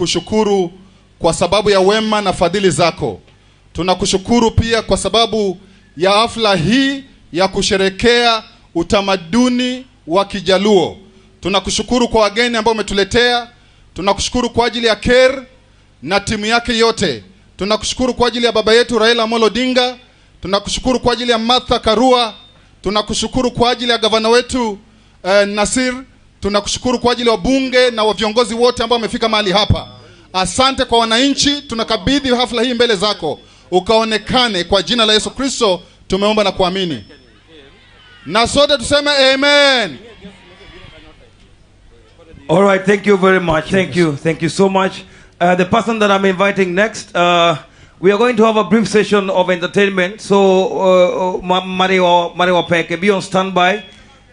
Tunakushukuru kwa sababu ya wema na fadhili zako. Tunakushukuru pia kwa sababu ya hafla hii ya kusherekea utamaduni wa Kijaluo. Tunakushukuru kwa wageni ambao umetuletea. Tunakushukuru kwa ajili ya Ker na timu yake yote. Tunakushukuru kwa ajili ya baba yetu Raila Amolo Odinga. Tunakushukuru kwa ajili ya Martha Karua. Tunakushukuru kwa ajili ya gavana wetu Nasir. Tunakushukuru kwa ajili ya wabunge na wa viongozi wote ambao wamefika mahali hapa. Asante kwa wananchi, tunakabidhi hafla hii mbele zako, ukaonekane kwa jina la Yesu Kristo tumeomba na kuamini. Na sote tuseme amen. All right, thank you very much. Thank you. Thank you so much. The person that I'm inviting next, we are going to have a brief session of entertainment. So, Mario Peke, be on standby.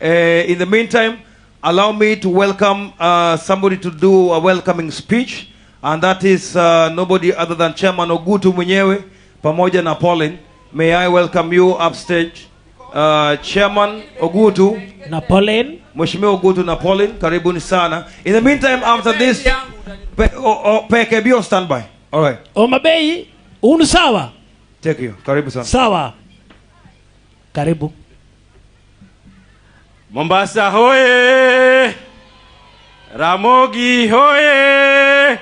In the meantime, allow me to welcome somebody to do a welcoming speech. And that is nobody other than Chairman Ogutu mwenyewe, pamoja na Pauline. May I welcome you upstage. Chairman Ogutu na Pauline. Mheshimiwa Ogutu na Pauline, karibuni sana. In the meantime, after this, Peke, be on standby. All right. Omabei, unu sawa? Thank you. Karibu sana. Sawa. Karibu. Mombasa hoye! Ramogi hoye!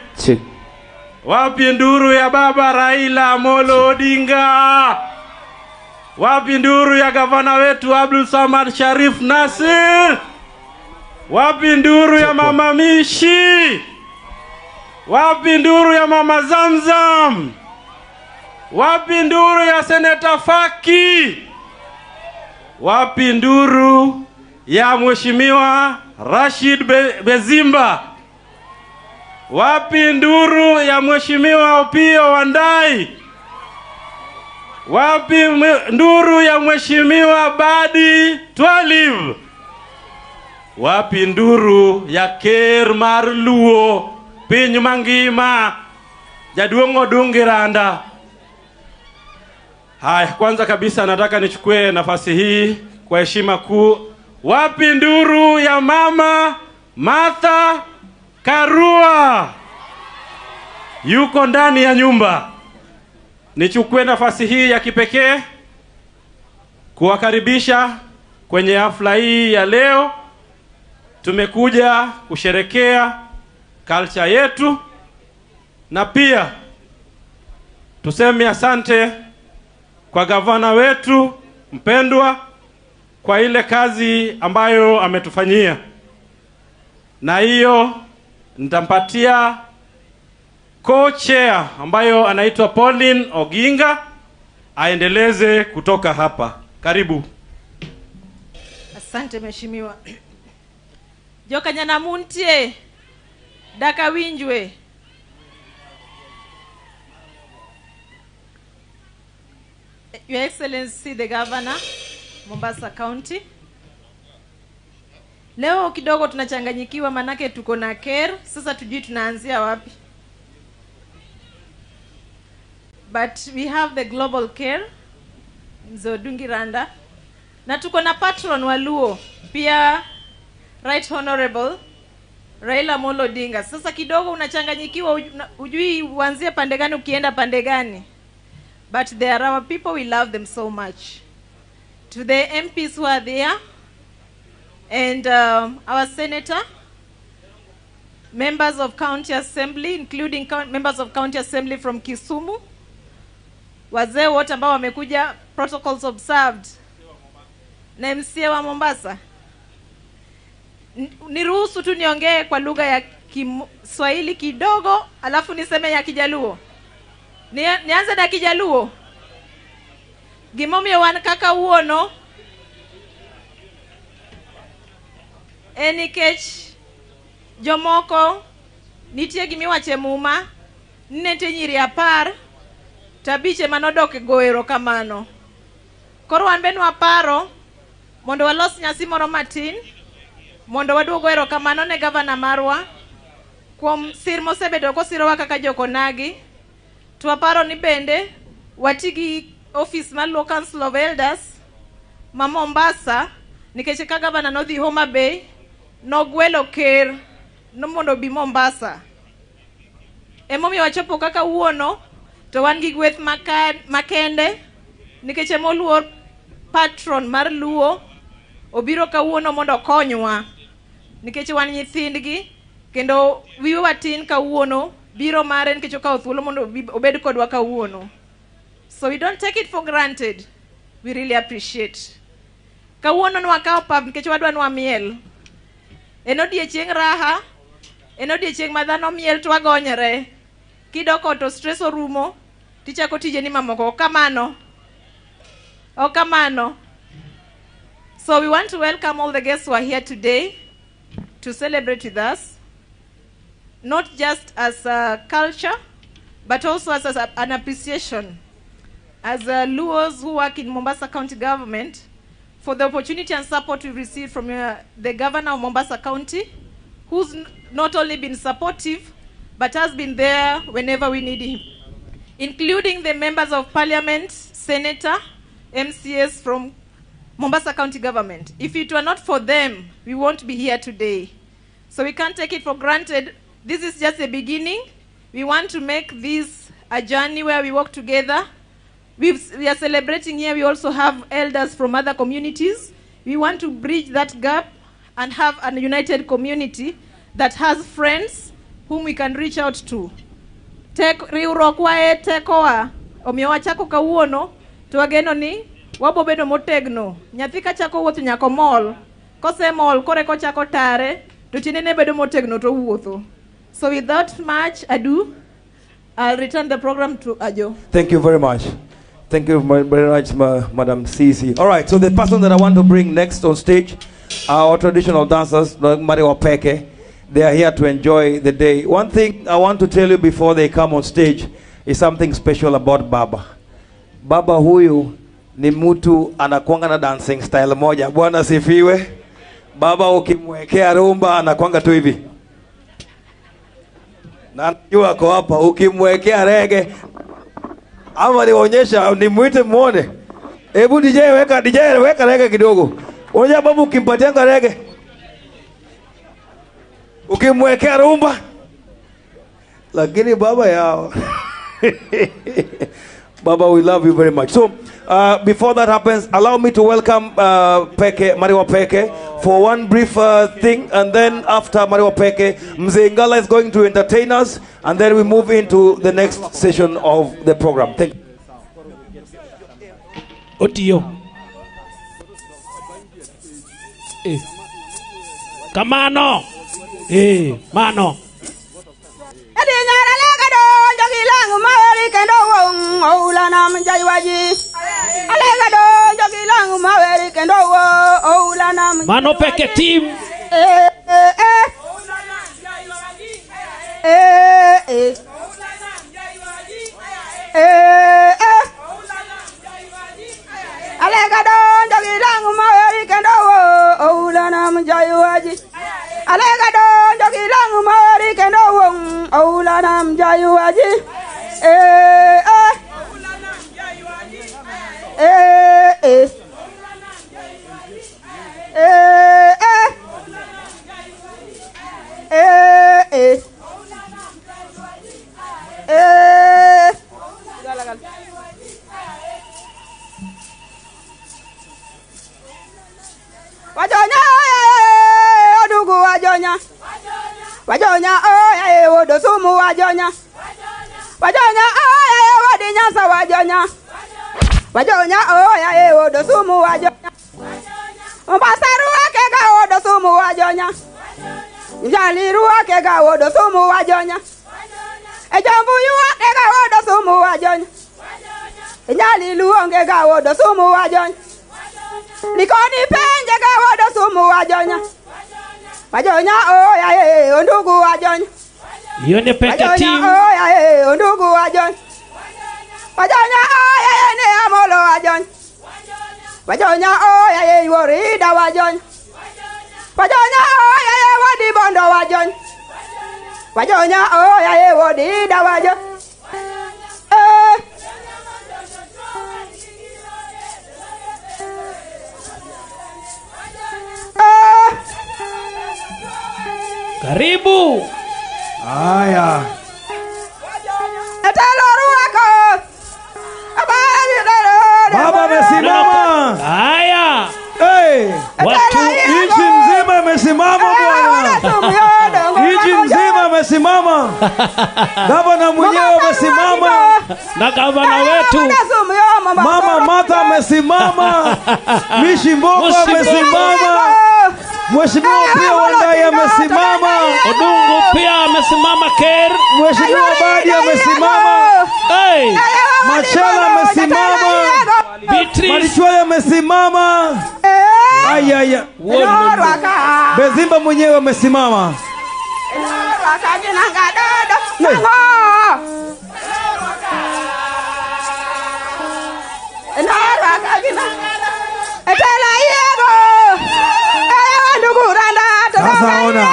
Wapi nduru ya baba Raila Amolo Odinga? Wapi nduru ya gavana wetu Abdul Samad Sharif Nasir? Wapi nduru ya mama Mishi? Wapi nduru ya mama Zamzam? Wapi nduru ya Seneta Faki? Wapi nduru ya Mheshimiwa Rashid Bezimba? Wapi nduru ya Mheshimiwa Opiyo Wandayi? Wapi nduru ya Mheshimiwa Badi Twalib? Wapi nduru ya Ker mar Luo piny mangima Jaduong' Odungi Randa? Haya, kwanza kabisa nataka nichukue nafasi hii kwa heshima kuu. Wapi nduru ya mama Martha Karua? Yuko ndani ya nyumba. Nichukue nafasi hii ya kipekee kuwakaribisha kwenye hafla hii ya leo. Tumekuja kusherekea culture yetu na pia tuseme asante kwa gavana wetu mpendwa kwa ile kazi ambayo ametufanyia. Na hiyo nitampatia co-chair ambayo anaitwa Pauline Oginga aendeleze kutoka hapa. Karibu. Asante mheshimiwa. Joka Nyanamuntie Daka Winjwe. Your Excellency the Governor, Mombasa County. Leo kidogo tunachanganyikiwa manake tuko na Ker, sasa tujui tunaanzia wapi. But we have the global Ker, Mzee Odungi Randa, na tuko na patron wa Luo, pia Right Honorable Raila Amolo Odinga. Sasa kidogo unachanganyikiwa, hujui uanzie pande gani ukienda pande gani. But they are our people, we love them so much. To the MPs who are there, and our senator, members of county assembly, including members of county assembly from Kisumu, wazee wote ambao wamekuja, protocols observed, na MCA wa Mombasa. Niruhusu tu niongee kwa lugha ya Kiswahili kidogo, alafu niseme ya Kijaluo. Nianze na Kijaluo. Gimomiyo wan kaka wuono en nikech jomoko nitie gimiwacho e muma ni ne nitie nyiri 10 to 5 ema nodok e goyo erokamano. Koro wan be nwaparo mondo walos nyasi moro matin mondo waduog erokamano ne gavana marwa kuom sir mosebedo kosirowa kaka jokonagi. To waparo ni bende wati gi office mar Luo Council of Elders ma Mombasa, nikech ka gavana nodhi Homa Bay nogwelo ker no mondo obi Mombasa. Emomiyo wachopo kaka wuono to wan gi gweth makende nikech emoluor patron mar Luo obiro kawuono mondo okonywa nikech wan nyithindgi kendo wiwa tin kawuono biro mare nikech okawo thuolo mondo obed kodwa kawuono. So we don't take it for granted. We really appreciate. Kawuono nwakawo pap nikech wadwa nwamiel. En odiechieng raha, en odiechieng' ma dhano miel to wagonyore. Kidok ot to stress orumo, tichako tijeni mamoko. Ok kamano. Ok kamano. So we want to welcome all the guests who are here today to celebrate with us, not just as a culture, but also as an appreciation. As Luos who work in Mombasa County government, for the opportunity and support we've received from the governor of Mombasa County, who's not only been supportive, but has been there whenever we need him, including the members of parliament, senator, MCS from Mombasa County government. If it were not for them, we won't be here today. So we can't take it for granted. This is just the beginning. We want to make this a journey where we work together. We are celebrating here. We also have elders from other communities. We want to bridge that gap and have a united community that has friends whom we can reach out to. Riwruok wa e tekowa, omiyo wachako kawuono to wageno ni wabo bedo motegno. Nyathi kachako wuotho nyaka omol. Kosemol koro eka ochako tare to tiendene bedo motegno to owuotho. So without much ado, I'll return the program to Ajo. Thank you very much. Thank you very much, Madam Cece. All right, so the person that I want to bring next on stage, our traditional dancers, Mariwa Peke. They are here to enjoy the day. One thing I want to tell you before they come on stage is something special about Baba. Baba huyu ni mtu anakuanga na dancing style moja. Bwana sifiwe. Baba ukimwekea rumba anakuanga tu hivi. Na najua ako hapa, ukimwekea reggae ama niwaonyesha, nimuite muone. Hebu DJ weka reggae kidogo. Unajua babu ukimpatianga reggae, ukimwekea rumba, lakini baba yao. Baba, we love you very much. So, before that happens, allow me to welcome Peke, Mariwa Peke, for one brief thing, and then after Mariwa Peke, Mzee Ngala is going to entertain us, and then we move into the next session of the program. Thank you. Otiyo. Kamano. Mano. Mano Peke team. Wajonya odugu wajonya. Wajonya oye wodosumu wajonya. Wajonya oye wodinyasa wajonya. Wajonya oye wodosumu wajonya. Mombasa ruwake ga wodosumu wajonya. Njali ruwake ga wodosumu wajonya. Ejambu yuwake ga wodosumu wajonya. Njali luonge ga wodosumu wajonya. Likoni penje ga wodosumu wajonya. Wajonya oye ondugu wajonya. Yone Peke team. Oye ondugu wajonya. Wajonya oye ne amolo wajonya. Wajonya oye yorida wajonya. Wajonya oye wodi bondo wajonya. Wajonya oye wodi da wajonya. Karibu. Haya. Baba amesimama. Haya. Hey, watu nchi mzima imesimama bwana. Nchi mzima amesimama. Gavana mwenyewe amesimama. Na gavana wetu Mama Martha amesimama. Mishi Mboko amesimama. Mheshimiwa pia Wandayi amesimama. Odungu pia amesimama Ker. Mheshimiwa Badi amesimama. Hey. Machela amesimama. Beatrice Marichwele amesimama. Aya. Bezimba mwenyewe amesimama. Sasa ona.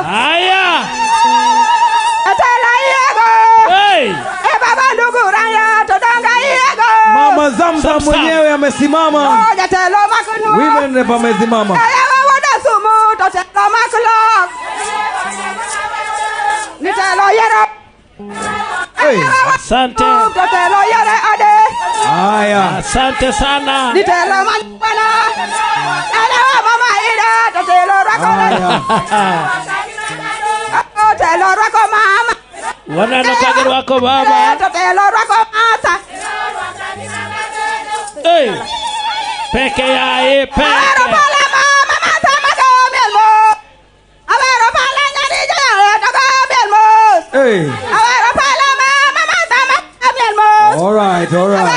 Haya. Hey. Mama Zamzam mwenyewe amesimama. Women rep amesimama. Hey. Asante. Haya. Asante sana. Wanano kagero wako baba. Hey. Peke yae peke. Hey. All right, all right.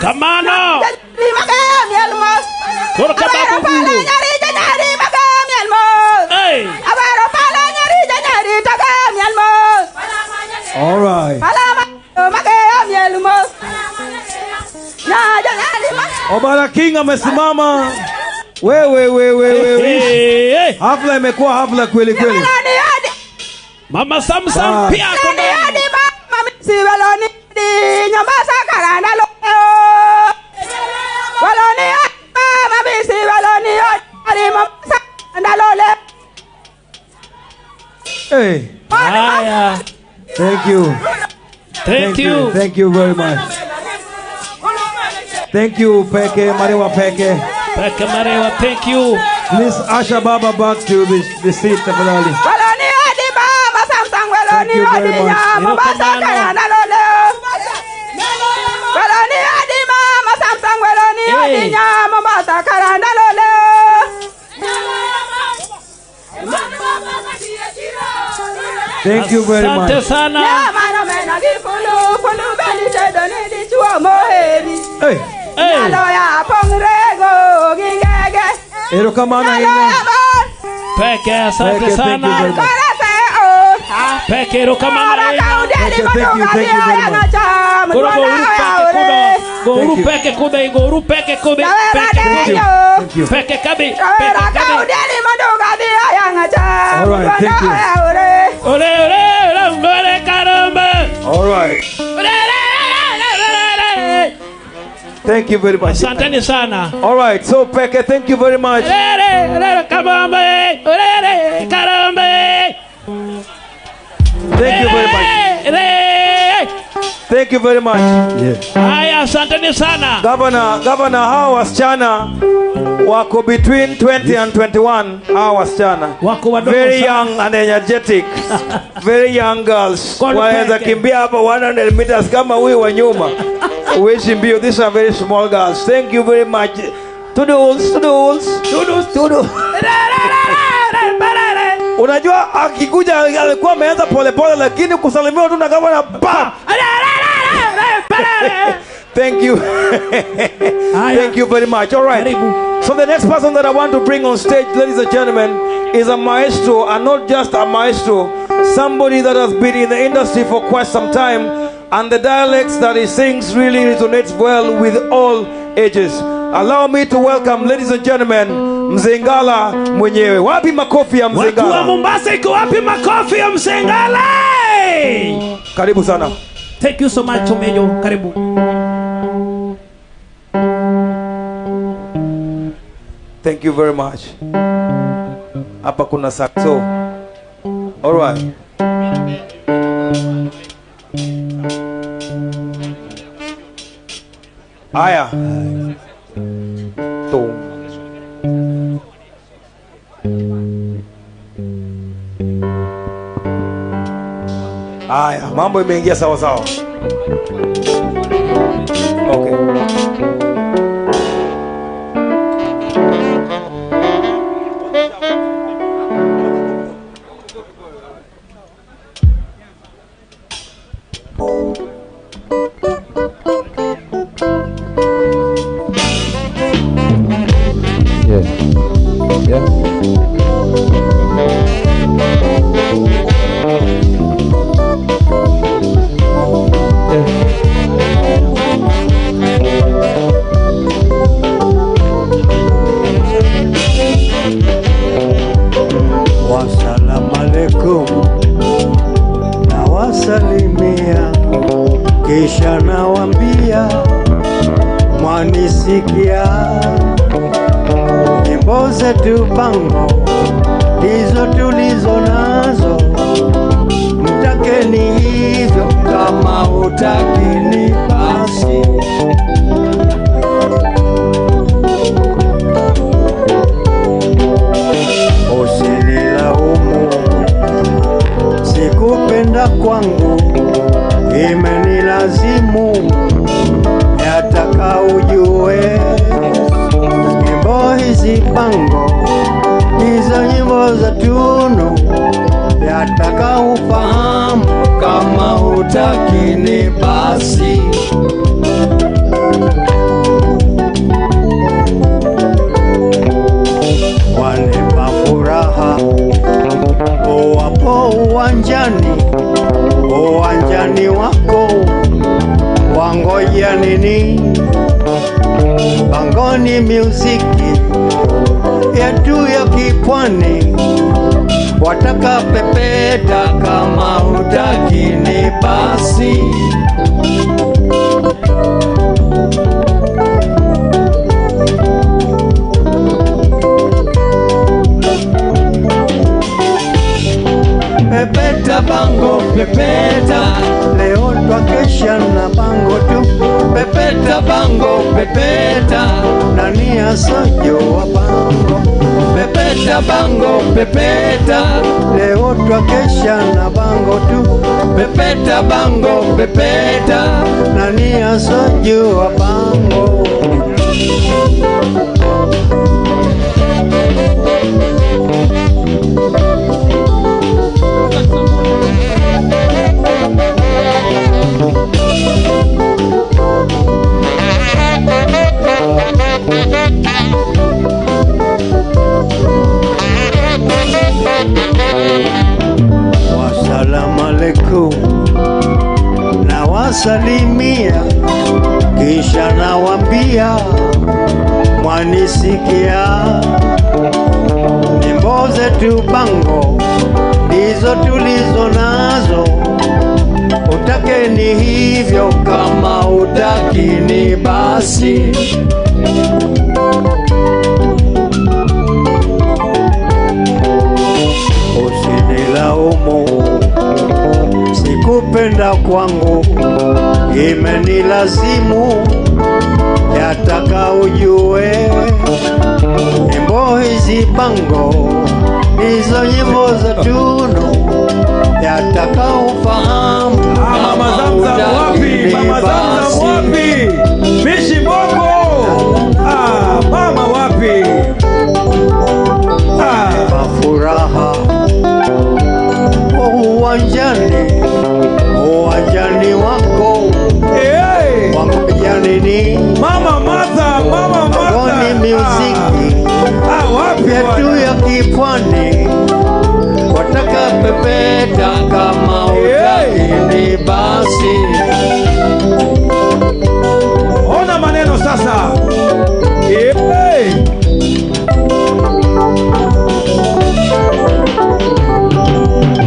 Kamano. Korka babu buru. Hey. All right. Obara King amesimama. Wewe. Hafla imekuwa hafla kweli kweli. Mama Samsam pia ako ndani. Hey. Haya. Thank you. Thank you. Thank you very much. Thank you, Peke Marewa Peke. Peke Marewa, thank you. Please usher Baba back to the seat, tafadhali. Thank you very much. Hey. Thank you very much. Asante sana. Hey. Hey. Erokamano ahinya. Peke, asante sana. Peke, erokamano ahinya. Peke, thank you very much. Koro gouru peke kudo, gouru peke kudo, peke kudo. Thank you. Peke kabi, peke kabi. All right, thank you. Ole, ole, ole, karamba. All right. Ole, ole, ole, ole. Thank you very much. Asanteni sana. All right, so Peke, thank you very much. Ole, ole, kabambe. Ole, ole, karambe. Thank you very much. Thank you very much. Yeah. Haya, asanteni sana. Governor, hawa wasichana wako between 20 and 21. Hawa wasichana wako wadogo very sana. Young and energetic. Very young girls. Wanaweza kimbia hapa 100 meters kama huyu wa nyuma. Uwezi mbio. These are very small girls. Thank you very much. Toodles, toodles. Toodles, toodles. Unajua akikuja alikuwa ameanza pole pole, lakini kusalimiwa tu na gavana pa. Thank you. Thank you very much. All right. So the next person that I want to bring on stage, ladies and gentlemen, is a maestro, and not just a maestro, somebody that has been in the industry for quite some time, and the dialects that he sings really resonates well with all ages. Allow me to welcome, ladies and gentlemen, Mzengala mwenyewe. Wapi makofi ya Mzengala? Watu wa Mombasa iko wapi makofi ya Mzengala? Karibu sana. Thank you so much Omejo, karibu. Thank you very much. Hapa kuna saxo. All right. Aya. To. Aya, mambo imeingia sawa sawa. Okay. Nawasalimia kisha nawambia mwanisikia, nyimbo zetu bango ndizo tulizo nazo, mtakeni hivyo kama hutakini basi. Usinilaumu, sikupenda kwangu imenilazimu, nataka ujue nyimbo hizi bango hizo nyimbo za tunu, nataka ufahamu kama hutakini basi. Wanipa furaha wapo uwanjani, uwanjani wako wangoja nini? Bangoni muziki yetu ya kipwani, wataka pepeta kama hutakini basi. Pepeta bango pepeta, leo twakesha na bango tu. Pepeta bango pepeta, nani asojua bango? Pepeta bango pepeta, leo twakesha na bango tu. Pepeta bango pepeta, nani asojua bango? Wasalamu alaikum, nawasalimia kisha nawambia mwanisikia, nyimbo zetu bango ndizo tulizo nazo, utakeni hivyo kama hutakini basi. Usinilaumu, sikupenda kwangu imenilazimu, yataka ujue nyimbo hizi bango hizo nyimbo za tunu, yataka ufahamu. Mama Zamzam wapi? Mama Zamzam wapi? Mishi Boko. Mama wapi? Furaha uwanjani, uwanjani wako wangoja nini? Mama Martha, Mama Martha, ni muziki wapi yetu ya kipwani, wataka pepeta kama hutakini basi. Ona maneno sasa.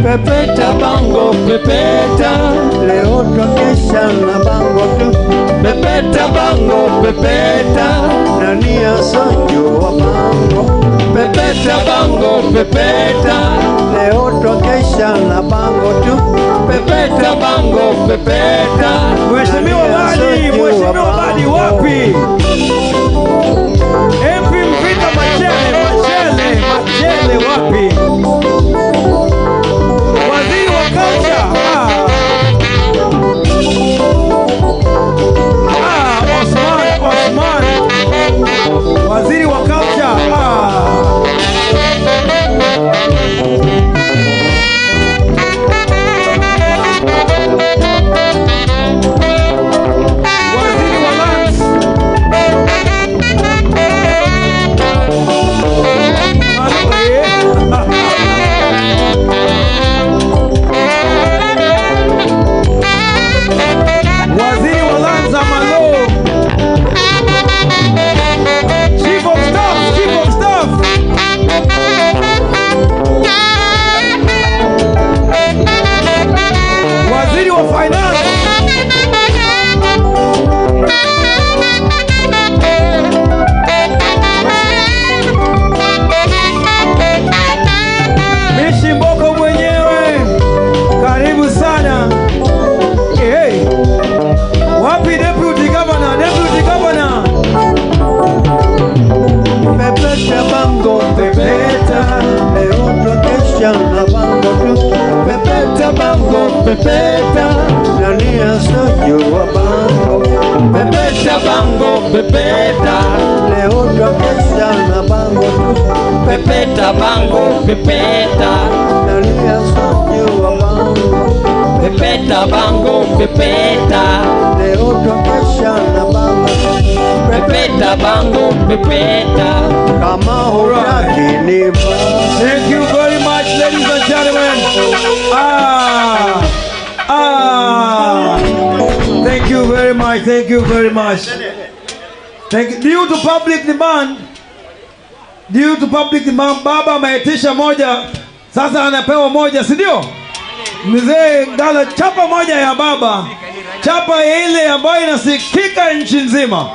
Pepeta bango pepeta, leo twakesha twakesha na bango tu. Pepeta bango pepeta, nani asojua bango. Pepeta bango pepeta, leo twakesha na bango tu. Pepeta bango pepeta. Mheshimiwa Badi, Mheshimiwa Badi wapi? MP Mvita Machele, Machele, Machele wapi? Waziri wa culture. Osman, Osman. Waziri wa culture. Waziri wa lands. Waziri wa lands Amalo. Chief of staff, Chief of Staff. Waziri wa finance. Mishi Mboko mwenyewe, karibu sana. Hey, wapi deputy governor? Deputy governor. Pepeta bango pepeta, leo twakesha na bango tu. Pepeta bango pepeta, nani asojua bango. Pepeta bango pepeta, leo twakesha na bango tu. Pepeta bango pepeta, nani asojua bango. Pepeta bango pepeta, leo twakesha na bango tu. Pepeta bango pepeta, kama hutaki ni Thank you very much, ladies and gentlemen. Thank you very much. Thank you very much. Thank you. Due to public demand, due to public demand, baba ameitisha moja, sasa anapewa moja, si ndio? Mzee Ngala, chapa moja ya baba, chapa ile ambayo inasikika nchi nzima.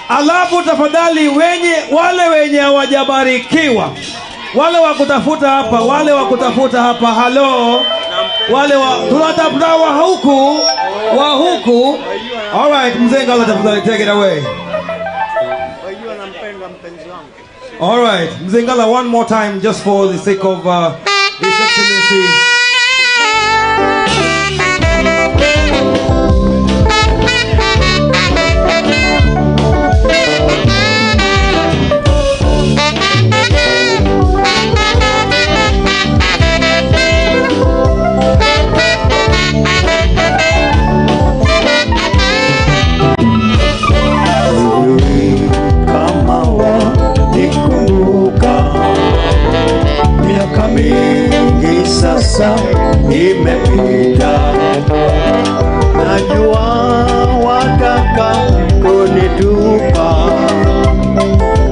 Alafu tafadhali wale wenye hawajabarikiwa, wale wa kutafuta hapa, wale wa kutafuta hapa, halo, wale wa tunatafuta wa huku, wa huku. All right, Mzee Ngala tafadhali take it away. All right, Mzee Ngala, one more time just for the sake of His Excellency. Miaka mingi sasa imepita, najua wataka kunitupa,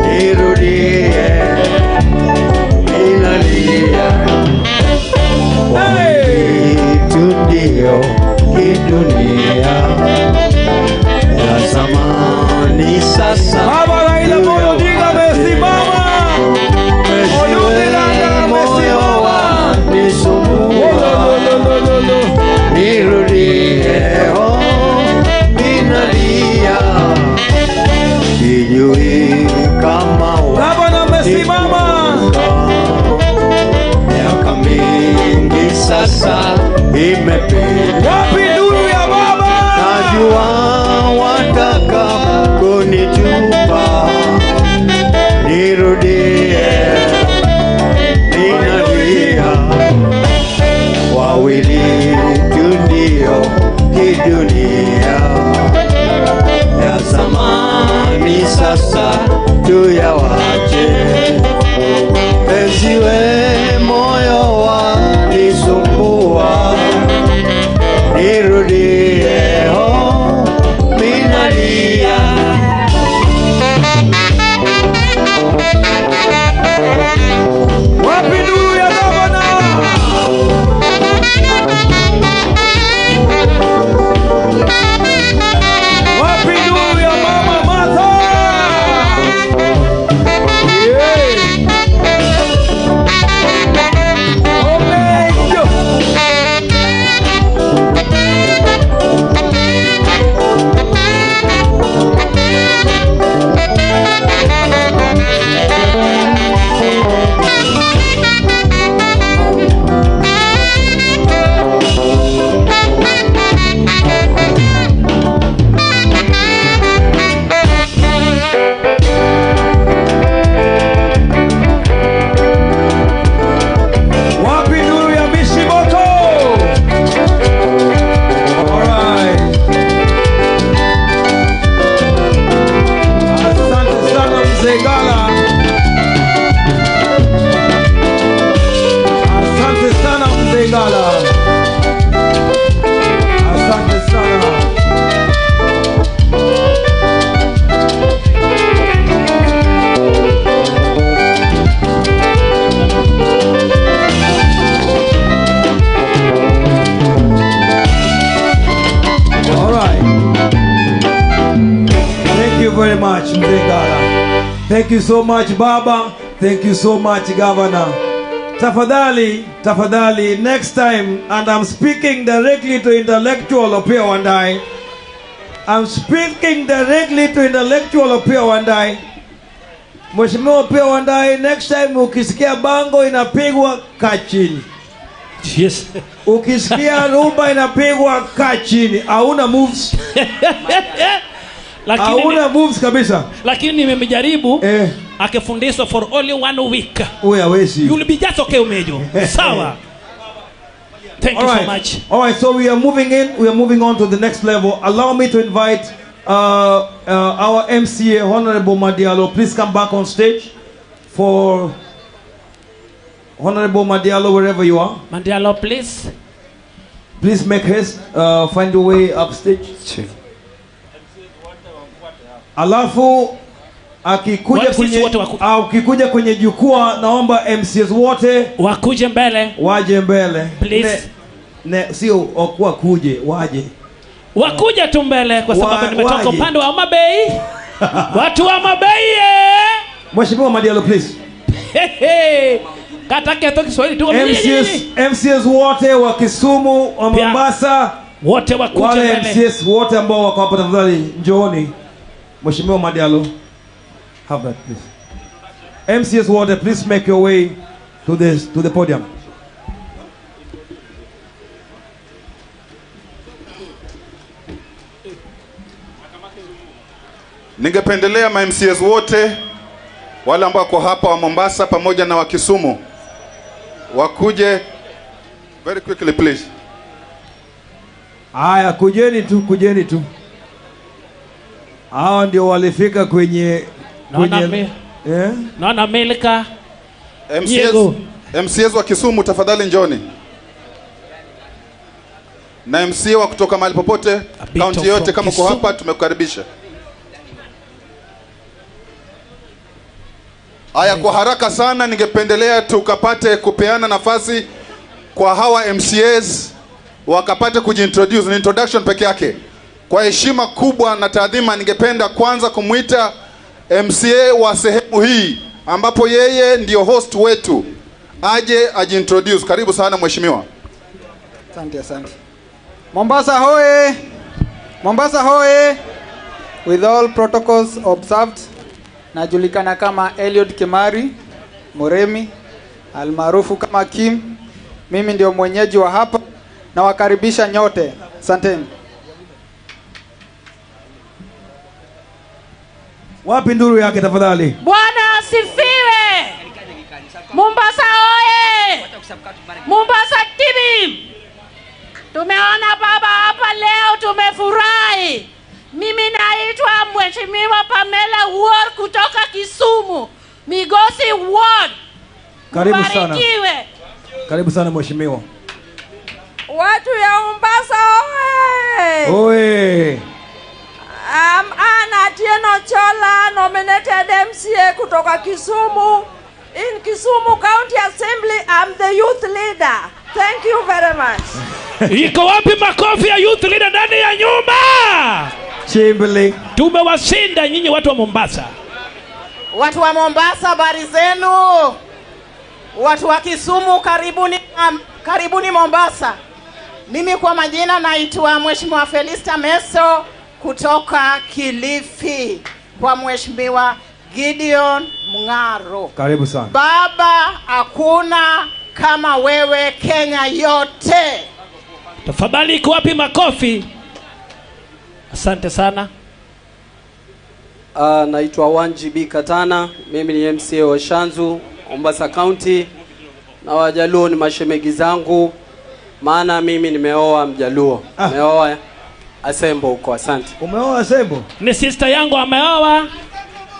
nirudie, ninalia. Kitu ndio kidunia ya zamani sasa. Baba Raila Amolo Odinga amesimama. Nirudie, oh, ninalia. Sijui kama Baba amesimama. Miaka mingi sasa imepita. Wapi nuru ya baba? Najua wataka kunitupa, very much, Mzee Ngala. Thank you so much, Baba. Thank you so much, Governor. Tafadhali, tafadhali, next time, and I'm speaking directly to intellectual Opiyo Wandayi. I'm speaking directly to intellectual Opiyo Wandayi. Mheshimiwa Opiyo Wandayi, next time ukisikia bango inapigwa, kaa chini. Yes. Ukisikia rumba inapigwa, kaa chini. Hauna moves. Lakini Hauna moves kabisa. Lakini nimemjaribu akifundishwa for only 1 week. Huyu hawezi. You will be just okay, Umejo. Sawa. Thank you All so right. much. All right, so we are moving in. We are moving on to the next level. Allow me to invite our MCA, Honorable Madialo. Please come back on stage for Honorable Madialo, wherever you are. Madialo, please. Please make haste. Find your way upstage. Alafu akikuja Watu wote kwenye, akikuja kwenye jukwaa, naomba MCs wote wakuje mbele, waje mbele. Please. Ne, sio wakuje, waje. Wakuja tu mbele kwa sababu nimetoka waje. Upande wa Homa Bay. Watu wa Homa Bay. Mheshimiwa Madialo, please. Hey, kata keto Kiswahili tu. MCs wote wa Kisumu, wa Mombasa, wote wakuje wale mbele. MCs wote ambao wako hapa, tafadhali njooni. Mheshimiwa Madialo, have that please. MCs wote, please make your way to the podium. Ningependelea ma MCs wote wale ambao wako hapa wa Mombasa pamoja na wa Kisumu wakuje very quickly, please. Haya, kujeni tu, kujeni tu. Hawa ndio walifika kwenye Naona kwenye eh? Naona Milka. MCs, Diego. MCs wa Kisumu, tafadhali njoni. Na MCA wa kutoka mahali popote, kaunti yote, from kama uko Kisumu. Hapa tumekukaribisha. Haya, kwa haraka sana ningependelea tukapate kupeana nafasi kwa hawa MCAs wakapate kujiintroduce, ni introduction peke yake. Kwa heshima kubwa na taadhima, ningependa kwanza kumwita MCA wa sehemu hii ambapo yeye ndio host wetu aje ajiintroduce. Karibu sana, mheshimiwa. Asante, asante. Mombasa hoye! Mombasa hoye! With all protocols observed, najulikana kama Eliud Kimari Muremi almaarufu kama Kim. Mimi ndio mwenyeji wa hapa, nawakaribisha nyote. Asanteni. Wapi nduru yake, tafadhali? Bwana asifiwe. Mombasa oye! Mombasa TV. Tumeona baba hapa leo, tumefurahi. Mimi naitwa Mheshimiwa Pamela Ward kutoka Kisumu, Migosi Ward. Karibu sana. Mbarikiwe. Karibu sana, mheshimiwa. Watu ya Mombasa oye! Oye! I'm Anna Atieno Chola, nominated MCA kutoka Kisumu. In Kisumu County Assembly, I'm the youth leader. Thank you very much. Iko wapi makofi ya youth leader ndani ya nyumba? Chimbili. Tumewashinda nyinyi watu wa Mombasa. Watu wa Mombasa, habari zenu? Watu wa Kisumu, karibuni, karibuni Mombasa. Mimi kwa majina naitwa Mheshimiwa Felista Meso kutoka Kilifi kwa Mheshimiwa Gideon Mung'aro. Karibu sana. Baba, hakuna kama wewe Kenya yote. Tafadhali, iko wapi makofi? Asante sana. Naitwa Wanji B Katana, mimi ni MCA wa Shanzu, Mombasa County, na Wajaluo ni mashemegi zangu, maana mimi nimeoa Mjaluo. Nimeoa Asembo huko, asante. Umeoa Asembo? Ni sister yangu ameoa.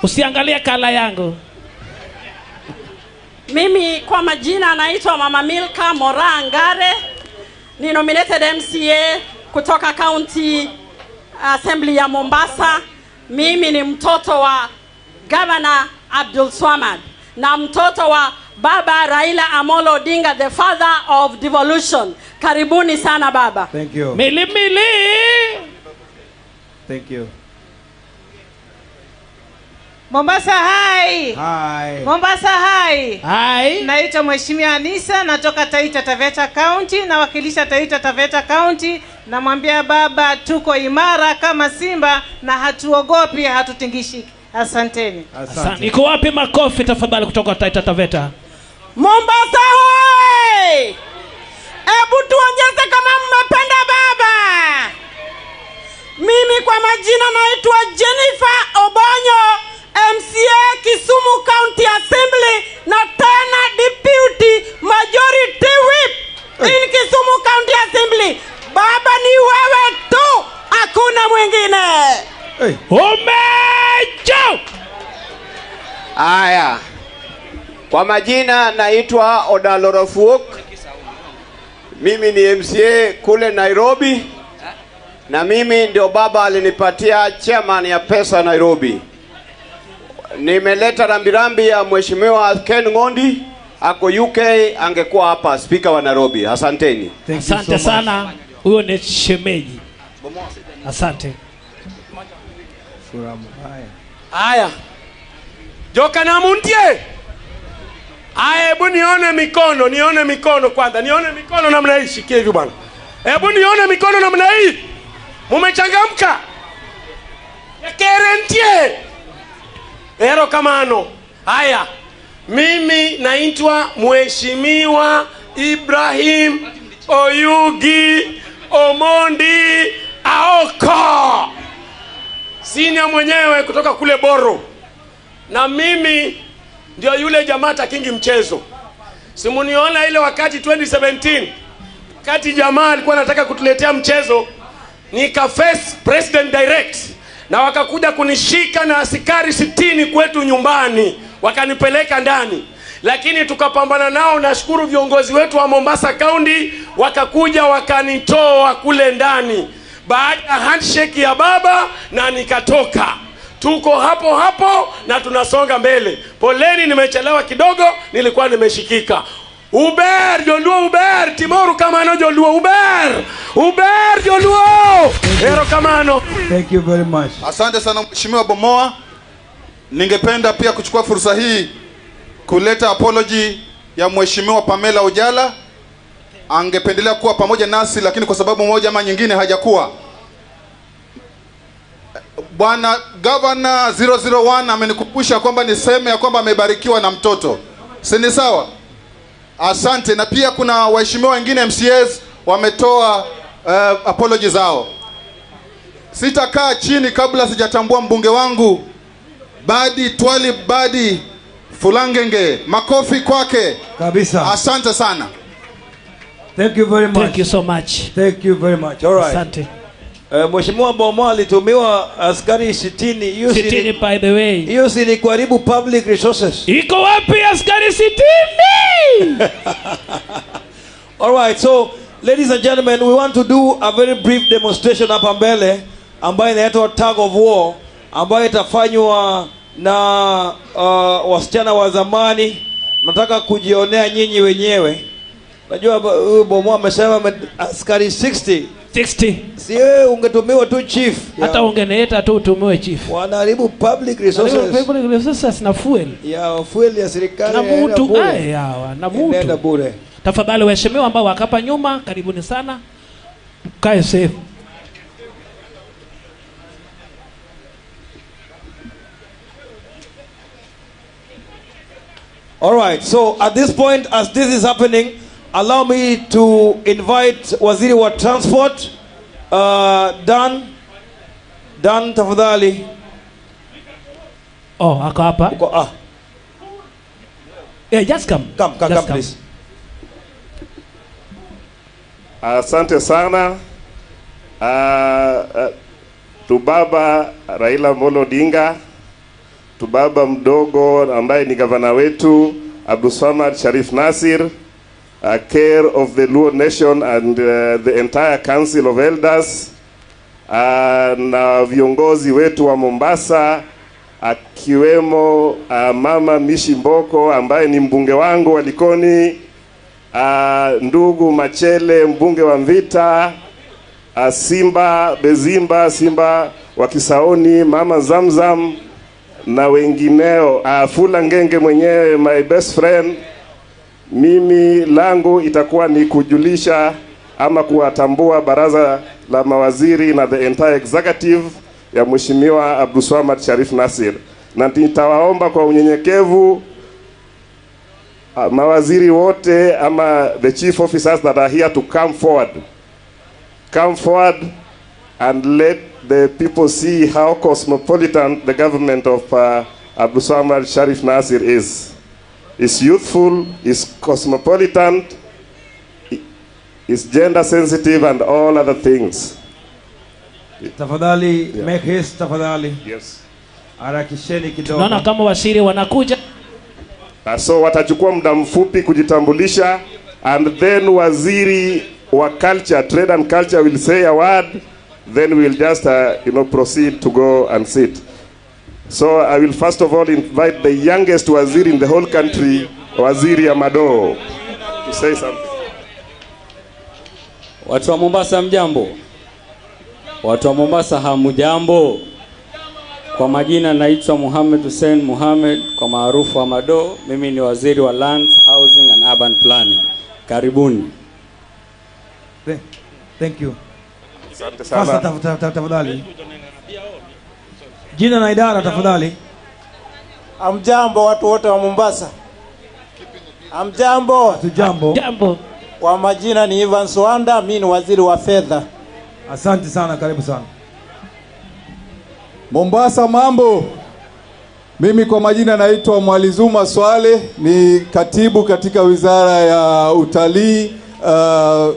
Usiangalie color yangu. Mimi kwa majina naitwa Mama Milka Mora Ngare, ni nominated MCA kutoka County Assembly ya Mombasa. Mimi ni mtoto wa Governor Abdul Swamad na mtoto wa Baba Raila Amolo Odinga, the father of devolution. Karibuni sana, baba. Thank you. Mili mili. Thank you. Mombasa hai. Hai. Mombasa hai. Hai. Naitwa Mheshimiwa Anisa, natoka Taita Taveta County, nawakilisha Taita Taveta County. Namwambia baba tuko imara kama simba na hatuogopi, hatutingishiki. Asanteni. Asante. Iko wapi makofi tafadhali kutoka Taita Taveta? Mombasa hoi! Ebu tuonyeshe kama mmependa baba. Mimi kwa majina naitwa Jennifer Obonyo, MCA Kisumu County Assembly na tena Deputy Majority Whip in Kisumu County Assembly. Baba ni wewe tu, hakuna mwingine. Hey. Omejo! Aya. Kwa majina naitwa Odaloro Fuok. Mimi ni MCA kule Nairobi. Na mimi ndio baba alinipatia chairman ya pesa Nairobi. Nimeleta rambirambi ya Mheshimiwa Ken Ngondi, ako UK, angekuwa hapa speaker wa Nairobi. Asanteni. Asante sana. Huyo ni shemeji. Asante. Haya. Joka na muntie. Aya, hebu nione mikono, nione mikono kwanza. Nione mikono namna hii, shikie hivi bwana. Hebu nione mikono namna hii. Mumechangamka. Yakerentie. Ero kamano. Haya. Mimi naitwa Mheshimiwa Ibrahim Oyugi Omondi Aoko. Senior mwenyewe kutoka kule Boro. Na mimi ndio yule jamaa takingi mchezo. Simuniona ile wakati 2017 wakati jamaa alikuwa anataka kutuletea mchezo, nika face president direct na wakakuja kunishika na askari 60 kwetu nyumbani, wakanipeleka ndani. Lakini tukapambana nao. Nashukuru viongozi wetu wa Mombasa County wakakuja wakanitoa kule ndani baada ya handshake ya baba, na nikatoka. Tuko hapo hapo na tunasonga mbele. Poleni, nimechelewa kidogo, nilikuwa nimeshikika. Uber Joluo, Uber Timoru kamano Joluo, Uber Uber Joluo. Ero kamano. Thank you very much. Asante sana Mheshimiwa Bomoa. Ningependa pia kuchukua fursa hii kuleta apology ya Mheshimiwa Pamela Ojala. Angependelea kuwa pamoja nasi lakini kwa sababu moja ama nyingine hajakuwa. Bwana Governor 001 amenikumbusha kwamba niseme ya kwamba amebarikiwa na mtoto. Si ni sawa? Asante. Na pia kuna waheshimiwa wengine MCAs wametoa apology zao. Sitakaa chini kabla sijatambua mbunge wangu Badi Twali Badi Fulangenge. Makofi kwake. Kabisa. Asante sana. Thank you very much. Thank you so much. Thank you very much. All right. Asante. Mheshimiwa Bomoa alitumiwa askari 60. Hiyo 60 by the way. Hiyo si ni kuharibu public resources. Iko wapi askari 60? All right, so ladies and gentlemen, we want to do a very brief demonstration hapa mbele ambayo inaitwa tug of war, ambayo itafanywa na wasichana wa zamani. Nataka kujionea nyinyi wenyewe. Najua huyu Bomoa amesema askari 60. 60. Si wewe ungetumiwa tu chief. Hata ungeniita tu utumiwe chief. Wanaharibu public resources. Public resources na fuel. Ya fuel ya serikali. Na mtu haya na mtu. Bure. Tafadhali waheshimiwa ambao wakapa nyuma, karibuni sana. Mkae safe. All right, so at this point, as this is happening, allow me to invite Waziri wa Transport, Dan tafadhali. Oh, ako hapa. Uko, ah. Yeah, just come. Come, please. Asante sana. Tubaba Raila Amolo Odinga, tubaba mdogo ambaye ni gavana wetu Abdulswamad Sharif Nasir, care of the Luo Nation and the entire Council of Elders, na viongozi wetu wa Mombasa akiwemo Mama Mishi Mboko ambaye ni mbunge wangu wa Likoni, ndugu Machele mbunge wa Mvita, Simba Bezimba Simba wa Kisaoni, Mama Zamzam na wengineo. Fula Ngenge mwenyewe, my best friend. Mimi langu itakuwa ni kujulisha ama kuwatambua baraza la mawaziri na the entire executive ya Mheshimiwa Abdulswamad Sharif Nassir, na nitawaomba kwa unyenyekevu mawaziri wote ama the chief officers that are here to come forward. Come forward and let the people see how cosmopolitan the government of Abdulswamad Sharif Nassir is. Is youthful, is cosmopolitan, is gender sensitive and all other things. Tafadhali, yeah. Make haste tafadhali. Yes. Harakisheni kidogo. Tunaona kama waziri wanakuja. So watachukua muda mfupi kujitambulisha, and then waziri wa culture, trade and culture will say a word, then we'll just proceed to go and sit. So I will first of all invite the youngest waziri in the whole country, Waziri Amado, to say something. Watu wa Mombasa mjambo. Watu wa Mombasa hamujambo. Kwa majina naitwa Mohamed Hussein Mohamed, kwa maarufu Amado. Mimi ni waziri wa Lands, Housing and Urban Planning. Karibuni. Thank you. Asante sana. Sasa tafadhali. Jina na idara tafadhali. Amjambo watu wote wa Mombasa. Amjambo. Tujambo. Jambo. Kwa majina ni Ivan Swanda, mimi ni waziri wa fedha. Asante sana, karibu sana. Mombasa mambo. Mimi kwa majina naitwa Mwalizuma Swale, ni katibu katika Wizara ya Utalii,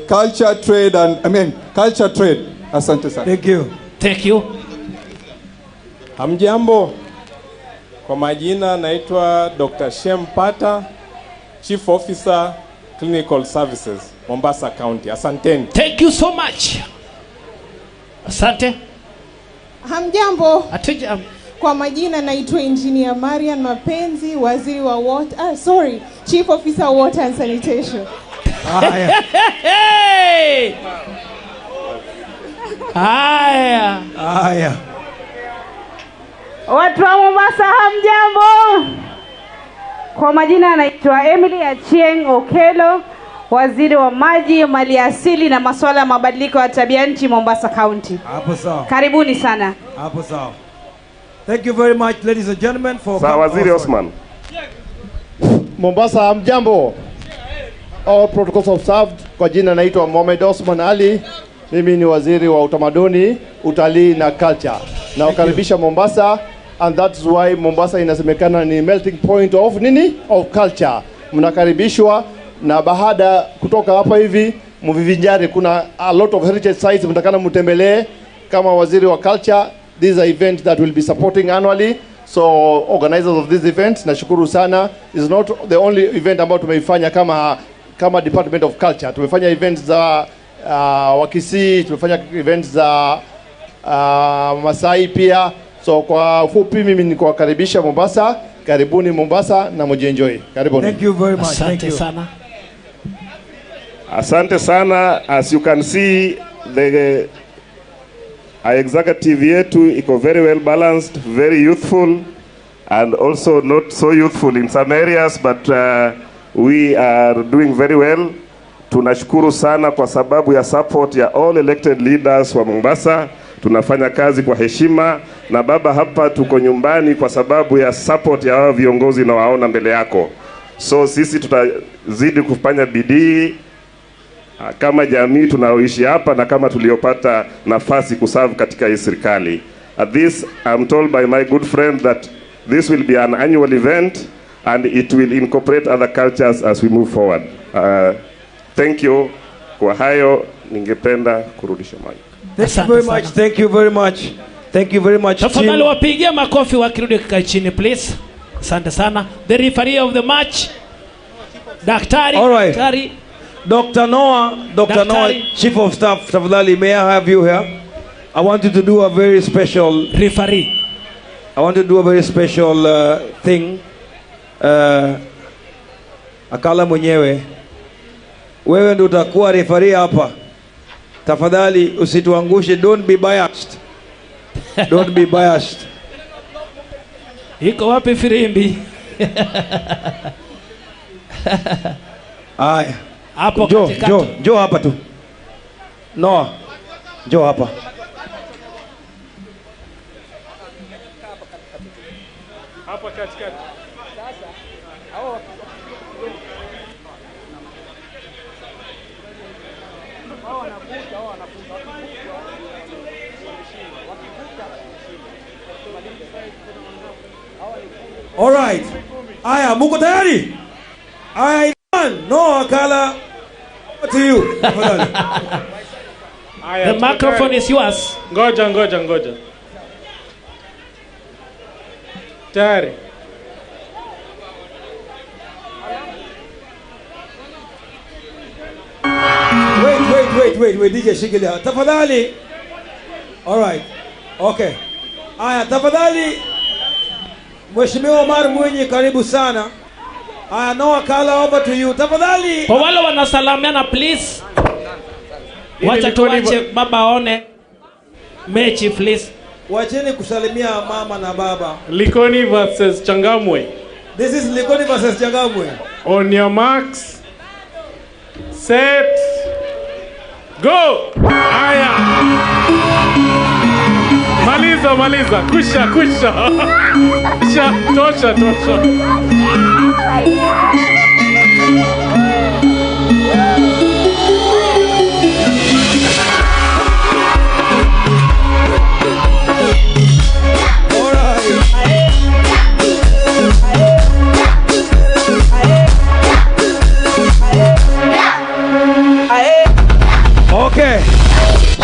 Culture Trade and Culture Trade. Asante sana. Thank you. Thank you. Hamjambo. Kwa majina naitwa Dr. Shem Pata, Chief Officer Clinical Services, Mombasa County. Asanteni. Thank you so much. Asante. Hamjambo. Hatujambo. Kwa majina naitwa Engineer Marian Mapenzi, waziri wa water, Chief Officer Water and Sanitation. Haya. Haya. Haya. Watu wa Mombasa hamjambo. Kwa majina naitwa Emily Achieng Okelo, waziri wa maji, mali asili na masuala ya mabadiliko ya tabia nchi Mombasa County. Hapo sawa. Karibuni sana. Hapo sawa. Thank you very much, ladies and gentlemen, for Sawa, Waziri Osman. Mombasa hamjambo. All protocols observed. Kwa jina naitwa Mohamed Osman Ali. Mimi ni waziri wa utamaduni, utalii na culture. Na wakaribisha Mombasa, and that's why Mombasa inasemekana ni melting point of nini? Of culture. Mnakaribishwa, na baada kutoka hapa hivi mvivinjari, kuna a lot of heritage sites mtakana mtembelee. Kama waziri wa culture, these are events that will be supporting annually. So organizers of this event, nashukuru sana. It's not the only event ambayo tumeifanya kama Department of Culture. Tumefanya events za Wakisii, tumefanya events za Masai pia. So kwa ufupi mimi ni kuwakaribisha Mombasa. Karibuni Mombasa na mjienjoy. Karibuni. Thank you very much. Asante sana. Asante sana. As you can see, the executive yetu iko very well balanced, very youthful, and also not so youthful in some areas, but we are doing very well. Tunashukuru sana kwa sababu ya support ya all elected leaders wa Mombasa. Tunafanya kazi kwa heshima, na baba hapa tuko nyumbani kwa sababu ya support ya hao viongozi na waona mbele yako. So sisi tutazidi kufanya bidii kama jamii tunaoishi hapa na kama tuliopata nafasi kuserve katika hii serikali. At this, I'm told by my good friend that this will be an annual event and it will incorporate other cultures as we move forward. Thank you. Kwa hayo ningependa kurudisha mic. Thank you very much. Thank you very much. Thank you very much. Tafadhali wapigie makofi wakirudi kikae chini please. Asante sana. The referee of the match, Daktari. All right. Daktari. Dr. Noah, Dr. Noah, Chief of Staff, tafadhali, may I have you here? I want you to do a very special referee. I want to do a very special thing. Akala mwenyewe. Wewe ndio utakuwa referee hapa. Tafadhali usituangushe, don't be biased. Don't be biased. Iko wapi firimbi? Aya. Hapo katikati. Njoo hapa tu. Noah. Njoo hapa. Hapa katikati. All right. Aya, muko tayari? Aya, Ivan, Noah Kala, over to you. Aya, the microphone is yours. Ngoja, ngoja, ngoja. Tayari. Wait, DJ shikilia. Tafadhali. All right. Okay. Aya, tafadhali. Mheshimiwa Omar Mwinyi, karibu sana. Aya, Noah Kala, over to you. Tafadhali. Kwa wale wanasalamiana, please. Wacha tuache baba aone mechi, please. Wacheni kusalimia mama na baba. Likoni versus Changamwe. This is Likoni versus Changamwe. On your marks, set, go. Aya. Maliza, maliza. Kusha, kusha. Kusha, tosha, tosha. Okay.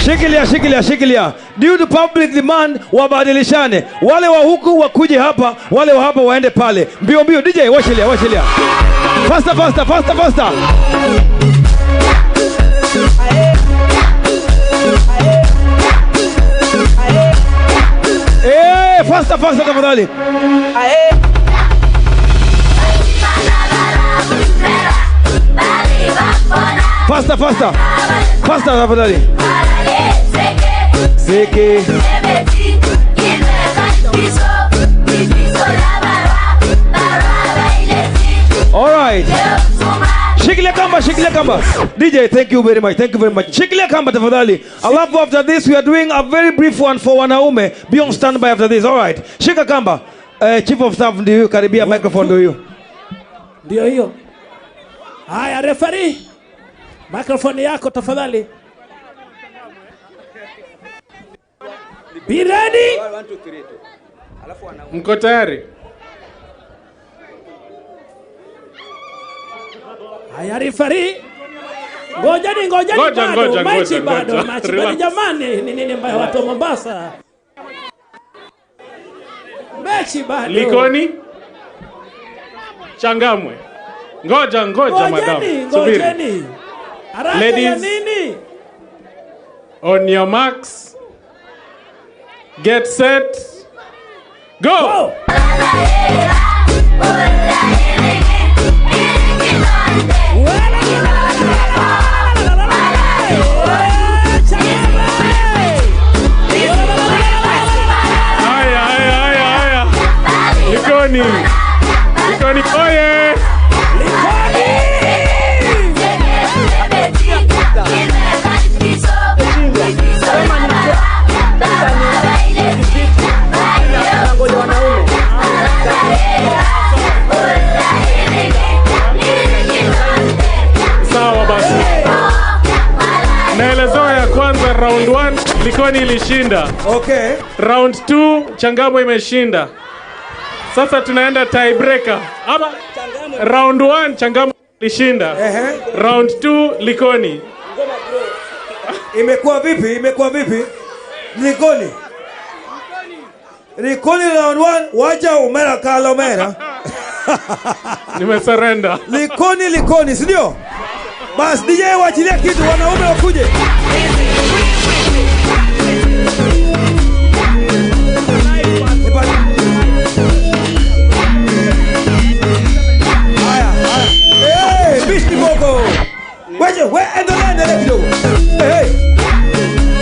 Shikilia, shikilia, shikilia. Due to public demand, wabadilishane. Wale wa huku wakuje hapa, wale wa hapa waende pale. Mbio mbio, DJ, washilia, washilia. Faster, faster, faster, faster. Eh, faster, faster tafadhali. Faster, faster. Faster tafadhali. Seke. All right. Shikilia kamba, shikilia kamba. DJ, thank you very much. Thank you very much. Shikilia kamba tafadhali. Alafu after this we are doing a very brief one for wanaume. Be on standby after this. All right. Shika kamba. Chief of Staff ndio karibia microphone ndio hiyo. Ndio hiyo. Haya, referee. Microphone yako tafadhali. Be ready. Mko tayari? Haya, referee. Ngojeni, ngojeni bado. Mechi bado, mechi bado jamani. Ni nini mbaya watu wa Mombasa? Mechi bado. Likoni? Changamwe. Ngoja, ngoja madam. Ngojeni. Haraka ya nini? On your marks, get set, go! Go! Aya, aya, aya, aya. Likoni. Likoni, oye! Likoni! Sawa basi. Naelezewa ya kwanza round 1 Likoni ilishinda. Okay. Round 2 Changamwe imeshinda. Sasa tunaenda tiebreaker. Ama round 1 Changamwe ilishinda. Round 2 Likoni. Imekuwa vipi? Imekuwa vipi? Likoni. Likoni round 1 wacha umera kala umera. Nimesurrender. Likoni, Likoni, si ndio? Bas DJ waachilia kitu wanaume wakuje. Haya, haya. Eh, bishi boko. Wewe, wewe endelea, endelea kidogo. Hey, hey.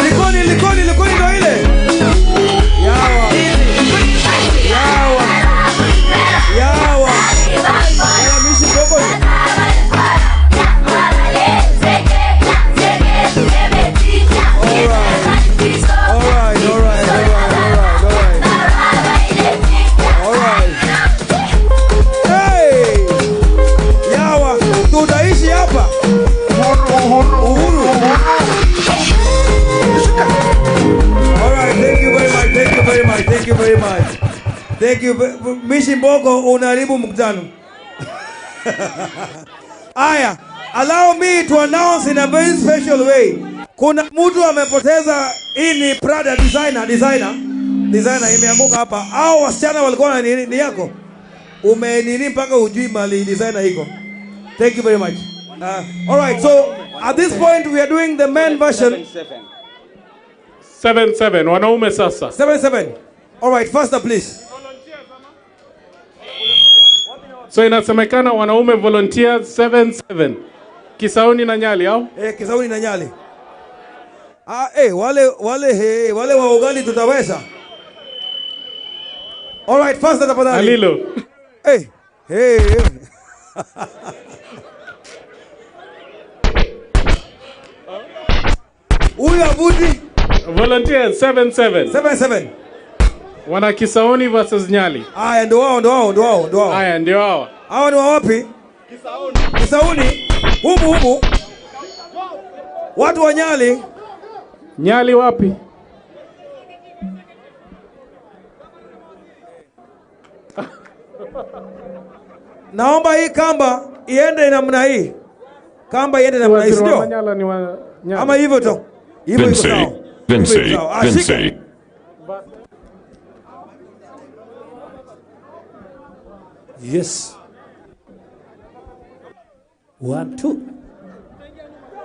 Likoni, Likoni, Likoni ndio ile. Yawa. Yawa. Thank you very much. Thank you. Mishi Mboko, unaharibu mkutano. Aya, allow me to announce in a very special way. Kuna mtu amepoteza, hii ni Prada designer imeanguka hapa. Hao wasichana walikuwa na nini yako? Umenini mpaka hujui mali designer iko. Thank you very much. All right, so at this point we are doing the men version. 7-7, wanaume sasa. 7-7. All right, faster please. So inasemekana wanaume volunteers 7-7. Kisauni na Nyali au? Kisauni na Nyali. Wale wa ugali tutaweza. All right, faster tafadhali. Alilo. Hey. Huyu avuti. Volunteers 7-7. 7-7. Wana Kisauni versus Nyali. Aya, ndio wao. Aya, ndio wao. Hao ni wa wapi? Kisauni. Humu. Watu wa Nyali. Nyali wapi? Naomba hii kamba iende namna hii. Kamba iende namna hii, sio? Ama hivyo tu. Hivyo iko sawa. Vinci. Yes. 1 2.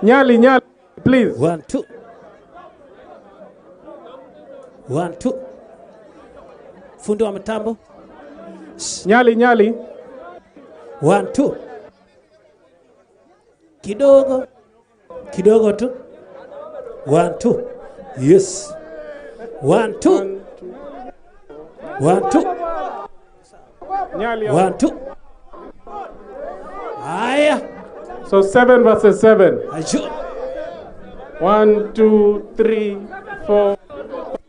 Nyali, please. 1 2. 1 2. Fundi wa mtambo. Nyali. 1 2. Kidogo tu. 1 2. Yes. 1 2. 1 2. 1 2. Aya. So 7 versus 7. 1 2 3 4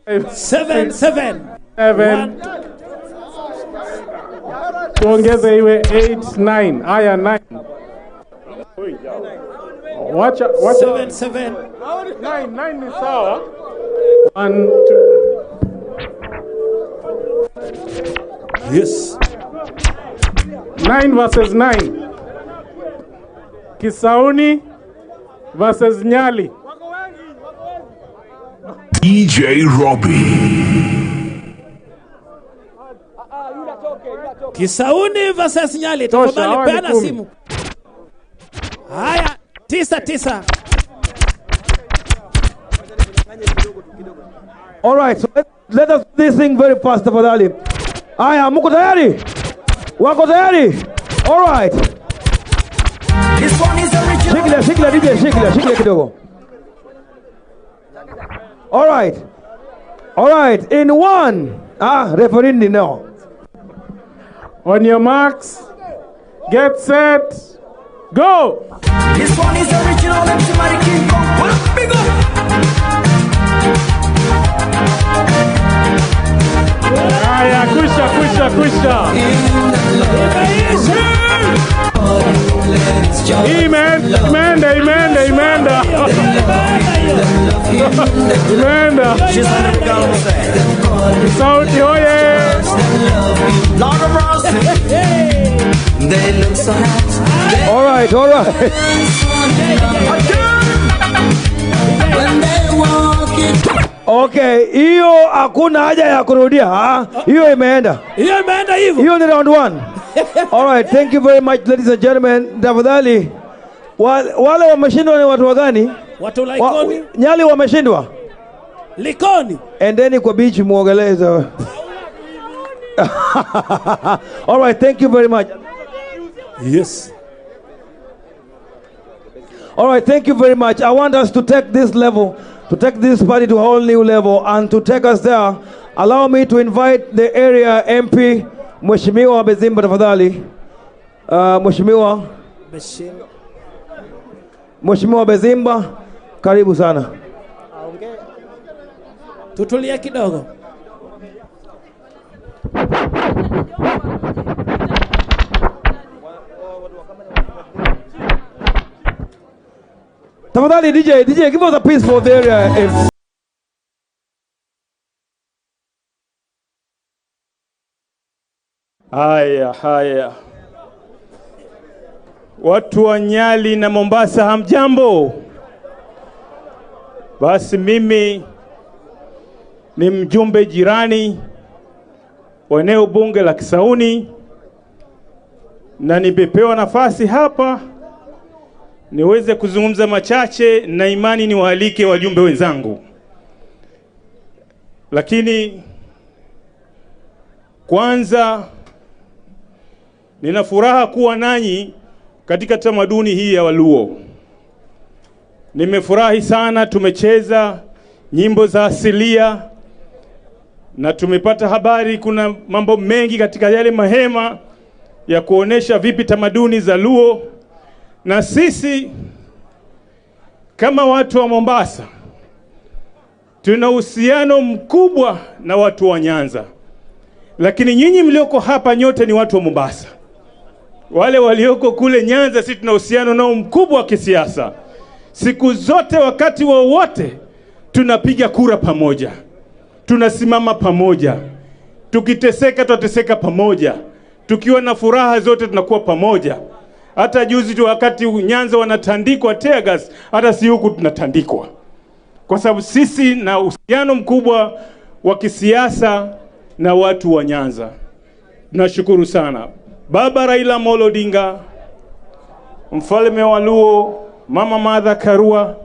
5 7 7 7. Tuongeze iwe 8 9. Aya 9. Wacha 7 7 9 9 ni sawa. 1 2. Yes. 9 versus 9. Kisauni versus Nyali. DJ Robbie. Kisauni versus Nyali. Tafadhali peana simu. Haya, 9 9. All right, so let us do this thing very fast tafadhali. Haya, mko tayari? Wako tayari? All right. This one is original. Shikilia DJ, shikilia kidogo. All right. All right, in one. Referee ni now. On your marks, get set, go. This one is original MC Mari King Kong. Big up. Haya, kusha. Imeenda. Imeenda. Sauti oye. All right. Okay, hiyo hakuna haja ya kurudia. Hiyo imeenda. Hiyo imeenda hivyo. Hiyo ni round 1. All right, thank you very much ladies and gentlemen. Tafadhali wale wameshindwa ni watu wagani? Watu Likoni. Nyali wameshindwa? Likoni. Endeni kwa beach muogeleze. All right, thank you very much. Yes. All right, thank you very much. I want us to take this level, to take this party to a whole new level, and to take us there, allow me to invite the area MP, Mheshimiwa Bezimba tafadhali. Mheshimiwa Bezimba, karibu sana. Tutulia kidogo. Tafadhali DJ, give us a piece for the area. Haya, haya. Watu wa Nyali na Mombasa, hamjambo? Basi mimi ni mjumbe jirani wa eneo bunge la Kisauni, na nimepewa nafasi hapa niweze kuzungumza machache, na imani niwaalike wajumbe wenzangu. Lakini kwanza nina furaha kuwa nanyi katika tamaduni hii ya Waluo. Nimefurahi sana, tumecheza nyimbo za asilia na tumepata habari kuna mambo mengi katika yale mahema ya kuonesha vipi tamaduni za Luo. Na sisi kama watu wa Mombasa tuna uhusiano mkubwa na watu wa Nyanza. Lakini nyinyi mlioko hapa nyote ni watu wa Mombasa. Wale walioko kule Nyanza sisi tuna uhusiano nao mkubwa wa kisiasa. Siku zote wakati wowote tunapiga kura pamoja. Tunasimama pamoja. Tukiteseka tutateseka pamoja. Tukiwa na furaha zote tunakuwa pamoja. Hata juzi tu wakati Nyanza wanatandikwa tear gas, hata si huku tunatandikwa. Kwa sababu sisi na uhusiano mkubwa wa kisiasa na watu wa Nyanza. Tunashukuru sana Baba Raila Amolo Odinga, mfalme wa Luo, Mama Martha Karua.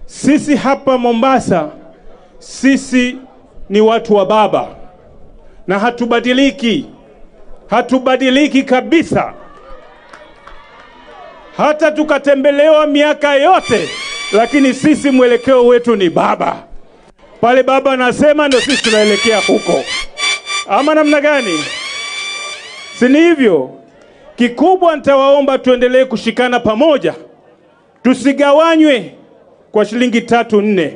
Sisi hapa Mombasa, sisi ni watu wa baba na hatubadiliki. Hatubadiliki kabisa. Hata tukatembelewa miaka yote, lakini sisi mwelekeo wetu ni baba. Pale baba anasema ndio sisi tunaelekea huko. Ama namna gani? Si ni hivyo? Kikubwa nitawaomba tuendelee kushikana pamoja. Tusigawanywe kwa shilingi 3, 4.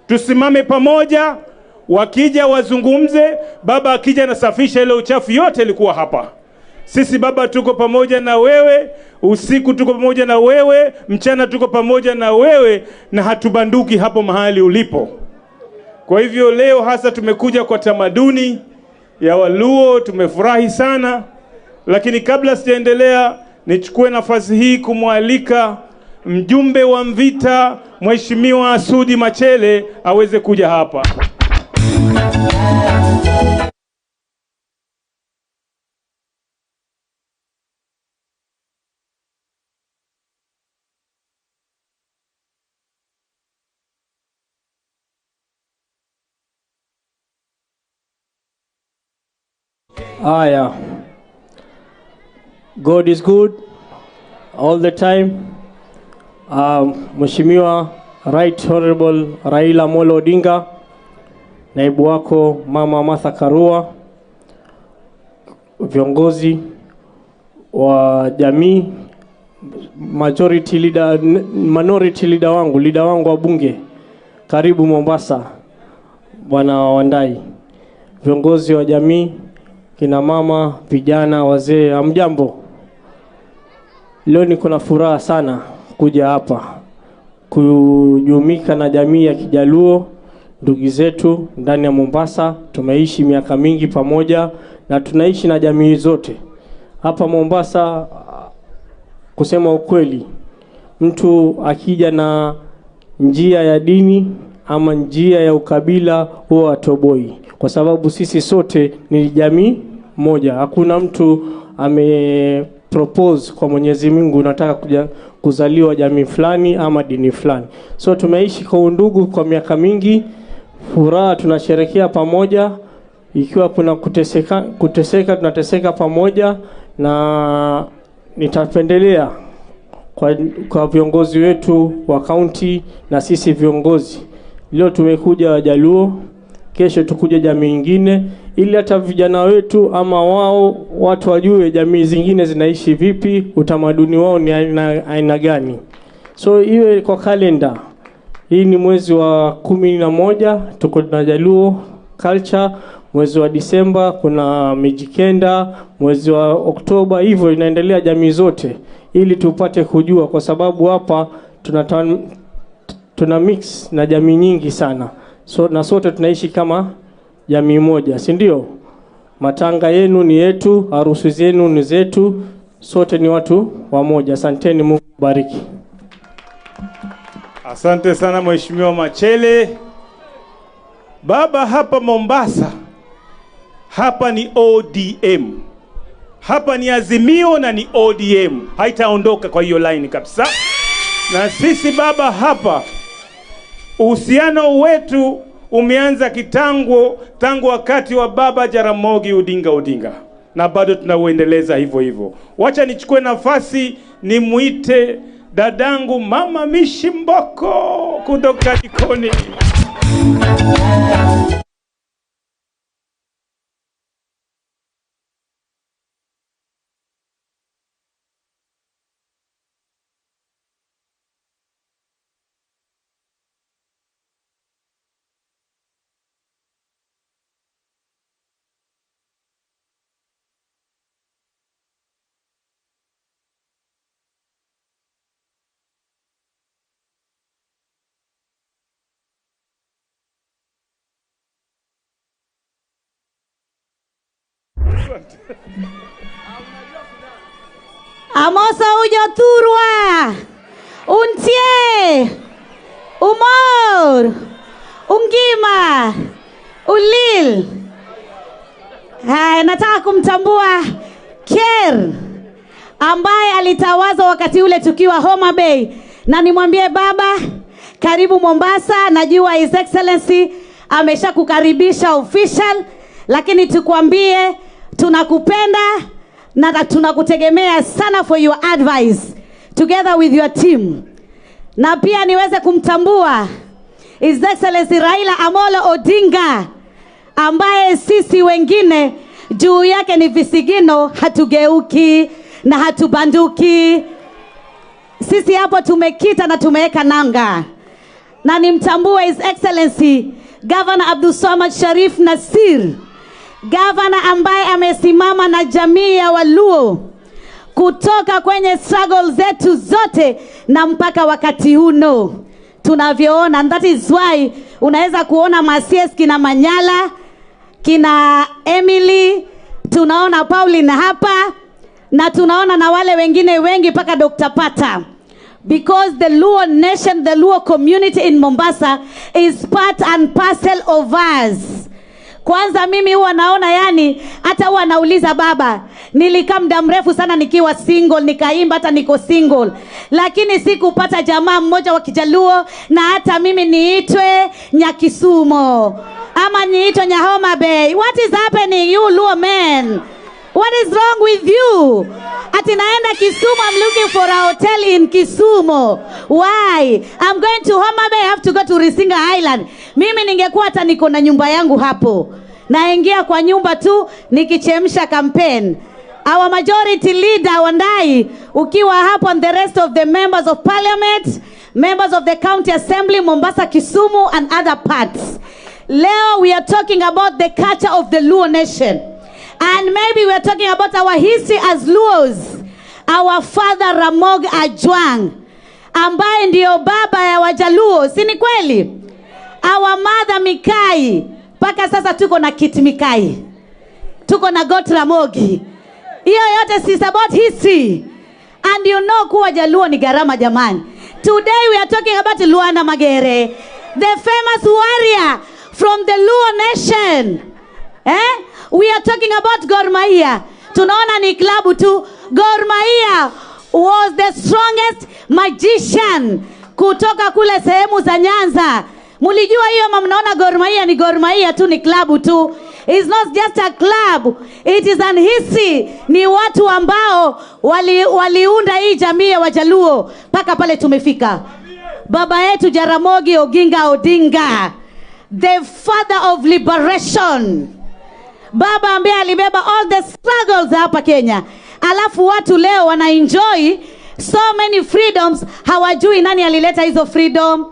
Tusimame pamoja, wakija wazungumze, baba akija anasafisha ile uchafu yote ilikuwa hapa. Sisi baba tuko pamoja na wewe, usiku tuko pamoja na wewe, mchana tuko pamoja na wewe, na hatubanduki hapo mahali ulipo. Kwa hivyo leo hasa tumekuja kwa tamaduni ya Waluo, tumefurahi sana. Lakini kabla sijaendelea, nichukue nafasi hii kumwalika mjumbe wa Mvita, Mheshimiwa Sudi Machele aweze kuja hapa. Aya. God is good all the time. Mheshimiwa Right Honorable Raila Amolo Odinga, naibu wako Mama Martha Karua, viongozi wa jamii, majority leader, minority leader wangu, leader wangu wa bunge, karibu Mombasa, Bwana Wandai, viongozi wa jamii, kina mama, vijana, wazee, hamjambo. Leo niko na furaha sana kuja hapa kujumuika na jamii ya Kijaluo, ndugu zetu ndani ya Mombasa. Tumeishi miaka mingi pamoja na tunaishi na jamii zote hapa Mombasa. Kusema ukweli, mtu akija na njia ya dini ama njia ya ukabila huwa atoboi, kwa sababu sisi sote ni jamii moja. Hakuna mtu ame propose kwa Mwenyezi Mungu nataka kuzaliwa jamii fulani ama dini fulani. So tumeishi kwa undugu kwa miaka mingi, furaha tunasherehekea pamoja, ikiwa kuna kuteseka tunateseka pamoja. Na nitapendelea kwa viongozi wetu wa county na sisi viongozi, leo tumekuja Wajaluo, kesho tukuje jamii nyingine, ili hata vijana wetu ama wao watu wajue jamii zingine zinaishi vipi, utamaduni wao ni aina gani. So iwe kwa kalenda hii ni mwezi wa 11 tuko na Jaluo culture, mwezi wa Disemba kuna Mijikenda, mwezi wa Oktoba, hivyo inaendelea jamii zote, ili tupate kujua, kwa sababu hapa tuna mix na jamii nyingi sana. So na sote tunaishi kama jamii moja, si ndio? Matanga yenu ni yetu, harusi zenu ni zetu, sote ni watu wamoja. Asanteni, Mungu bariki. Asante sana Mheshimiwa Machele. Baba, hapa Mombasa, hapa ni ODM. Hapa ni Azimio na ni ODM. Haitaondoka kwa hiyo line kabisa. Na sisi baba hapa, uhusiano wetu umeanza kitango tangu wakati wa baba Jaramogi Odinga Odinga, na bado tunauendeleza hivyo hivyo. Wacha nichukue nafasi nimuite dadangu Mama Mishimboko kutoka Likoni. Amosa ujoturwa untie umor ungima ulil. Hai, nataka kumtambua Ker ambaye alitawaza wakati ule tukiwa Homa Bay, na nimwambie baba karibu Mombasa. Najua His Excellency ameshakukaribisha official, lakini tukwambie tunakupenda na tunakutegemea sana for your advice together with your team. Na pia niweze kumtambua His Excellency Raila Amolo Odinga ambaye sisi wengine juu yake ni visigino, hatugeuki na hatubanduki. Sisi hapo tumekita na tumeweka nanga. Na nimtambue His Excellency Governor Abdulswamad Sharif Nasir, governor ambaye amesimama na jamii ya Waluo kutoka kwenye struggle zetu zote na mpaka wakati huno tunavyoona. And that is why unaweza kuona Masies kina Manyala, kina Emily, tunaona Pauline hapa, na tunaona na wale wengine wengi mpaka Dr. Pata. Because the Luo nation, the Luo community in Mombasa is part and parcel of us. Kwanza mimi huwa naona, yani hata huwa nauliza baba, nilikaa muda mrefu sana nikiwa single, nikaimba hata niko single, lakini sikupata jamaa mmoja wa Kijaluo na hata mimi niitwe Nyakisumo ama niitwe Nyahoma Bay. What is happening, you Luo men? What is wrong with you? Ati naenda Kisumu, I'm looking for a hotel in Kisumu. Why? I'm going to Homa Bay, I have to go to Risinga Island. Mimi ningekuwa hata niko na nyumba yangu hapo. Naingia kwa nyumba tu nikichemsha campaign. Our majority leader Wandai, ukiwa hapo, and the rest of the members of parliament, members of the county assembly, Mombasa, Kisumu and other parts. Leo we are talking about the culture of the Luo nation. And maybe we are talking about our history as Luos. Our father Ramogi Ajwang, ambaye ndio baba ya Wajaluo, si ni kweli? Our mother Mikai, mpaka sasa tuko na Kit Mikai, tuko na Got Ramogi. Hiyo yote is about history. And you know kuwa Jaluo ni gharama jamani. Today we are talking about Luanda Magere, the famous warrior from the Luo nation. Eh? We are talking about Gor Mahia. Tunaona ni klabu tu. Gor Mahia was the strongest magician kutoka kule sehemu za Nyanza. Mulijua hiyo ama mnaona Gor Mahia ni Gor Mahia tu, ni klabu tu? It's not just a club, it is an history. Ni watu ambao waliunda hii jamii ya Wajaluo mpaka pale tumefika. Baba yetu Jaramogi Oginga Odinga, the father of liberation, baba ambaye alibeba all the struggles hapa Kenya. Alafu watu leo wana enjoy so many freedoms, hawajui nani alileta hizo freedom.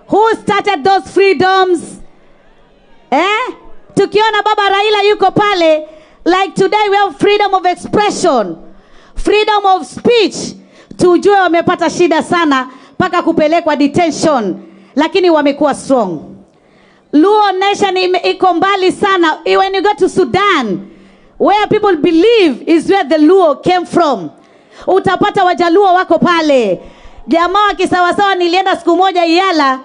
Who started those freedoms? Eh? Tukiona baba Raila yuko pale, like today we have freedom of expression, freedom of speech. Tujue wamepata shida sana paka kupelekwa detention, lakini wamekuwa strong. Luo nation iko mbali sana. When you go to Sudan, where people believe is where the Luo came from. Utapata Wajaluo wako pale. Jamaa wa kisawasawa, nilienda siku moja Iyala,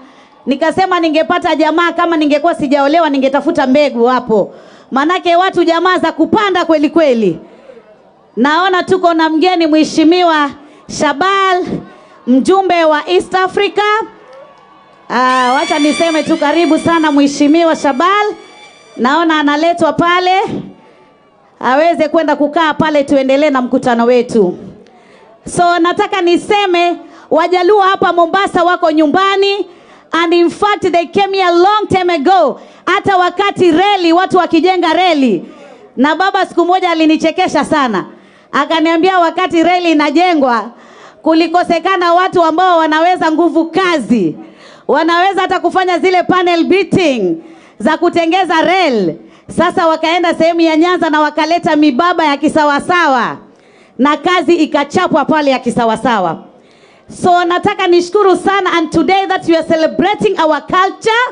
nikasema ningepata jamaa kama ningekuwa sijaolewa ningetafuta mbegu hapo. Manake watu jamaa za kupanda kweli kweli. Naona tuko na mgeni Mheshimiwa Shabal, mjumbe wa East Africa. Wacha niseme tu karibu sana Mheshimiwa Shabal. Naona analetwa pale aweze kwenda kukaa pale, tuendelee na mkutano wetu. So nataka niseme Wajaluo hapa Mombasa wako nyumbani, and in fact they came here long time ago. Hata wakati reli, watu wakijenga reli. Na baba siku moja alinichekesha sana. Akaniambia wakati reli inajengwa kulikosekana watu ambao wanaweza nguvu kazi, wanaweza hata kufanya zile panel beating za kutengeza reli. Sasa wakaenda sehemu ya Nyanza na wakaleta mibaba ya kisawasawa, na kazi ikachapwa pale ya kisawasawa. So nataka nishukuru sana, and today that we are celebrating our culture,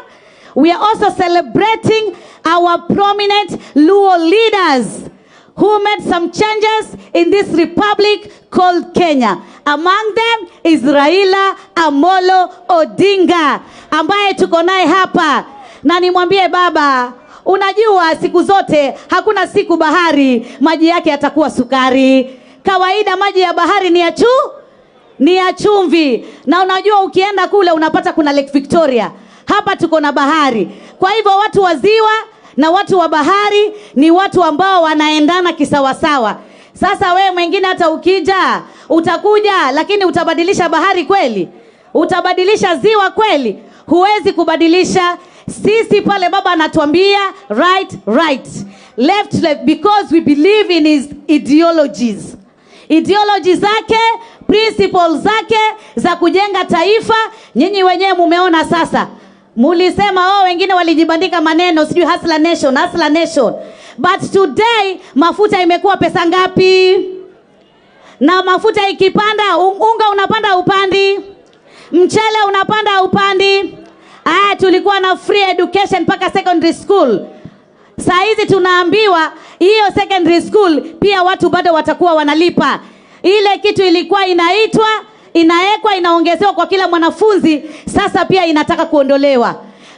we are also celebrating our prominent Luo leaders who made some changes in this republic called Kenya. Among them is Raila Amolo Odinga, ambaye tuko naye hapa. Na nimwambie baba, unajua siku zote hakuna siku bahari maji yake yatakuwa sukari. Kawaida maji ya bahari ni ya ni ya chumvi. Na unajua ukienda kule unapata kuna Lake Victoria. Hapa tuko na bahari. Kwa hivyo watu wa ziwa na watu wa bahari ni watu ambao wanaendana kisawasawa. Sasa we mwingine hata ukija, utakuja lakini utabadilisha bahari kweli? Utabadilisha ziwa kweli? Huwezi kubadilisha. Sisi pale baba anatuambia right, right, left, left, because we believe in his ideologies. Ideology zake, principles zake za kujenga taifa. Nyinyi wenyewe mumeona sasa. Mulisema oh, wengine walijibandika maneno sijui Hustler Nation, Hustler Nation. But today mafuta imekuwa pesa ngapi? Na mafuta ikipanda, unga unapanda upandi, mchele unapanda upandi. Tulikuwa na free education mpaka secondary school. Saa hizi tunaambiwa hiyo secondary school pia watu bado watakuwa wanalipa. Ile kitu ilikuwa inaitwa, inaekwa, inaongezewa kwa kila mwanafunzi, sasa pia inataka kuondolewa.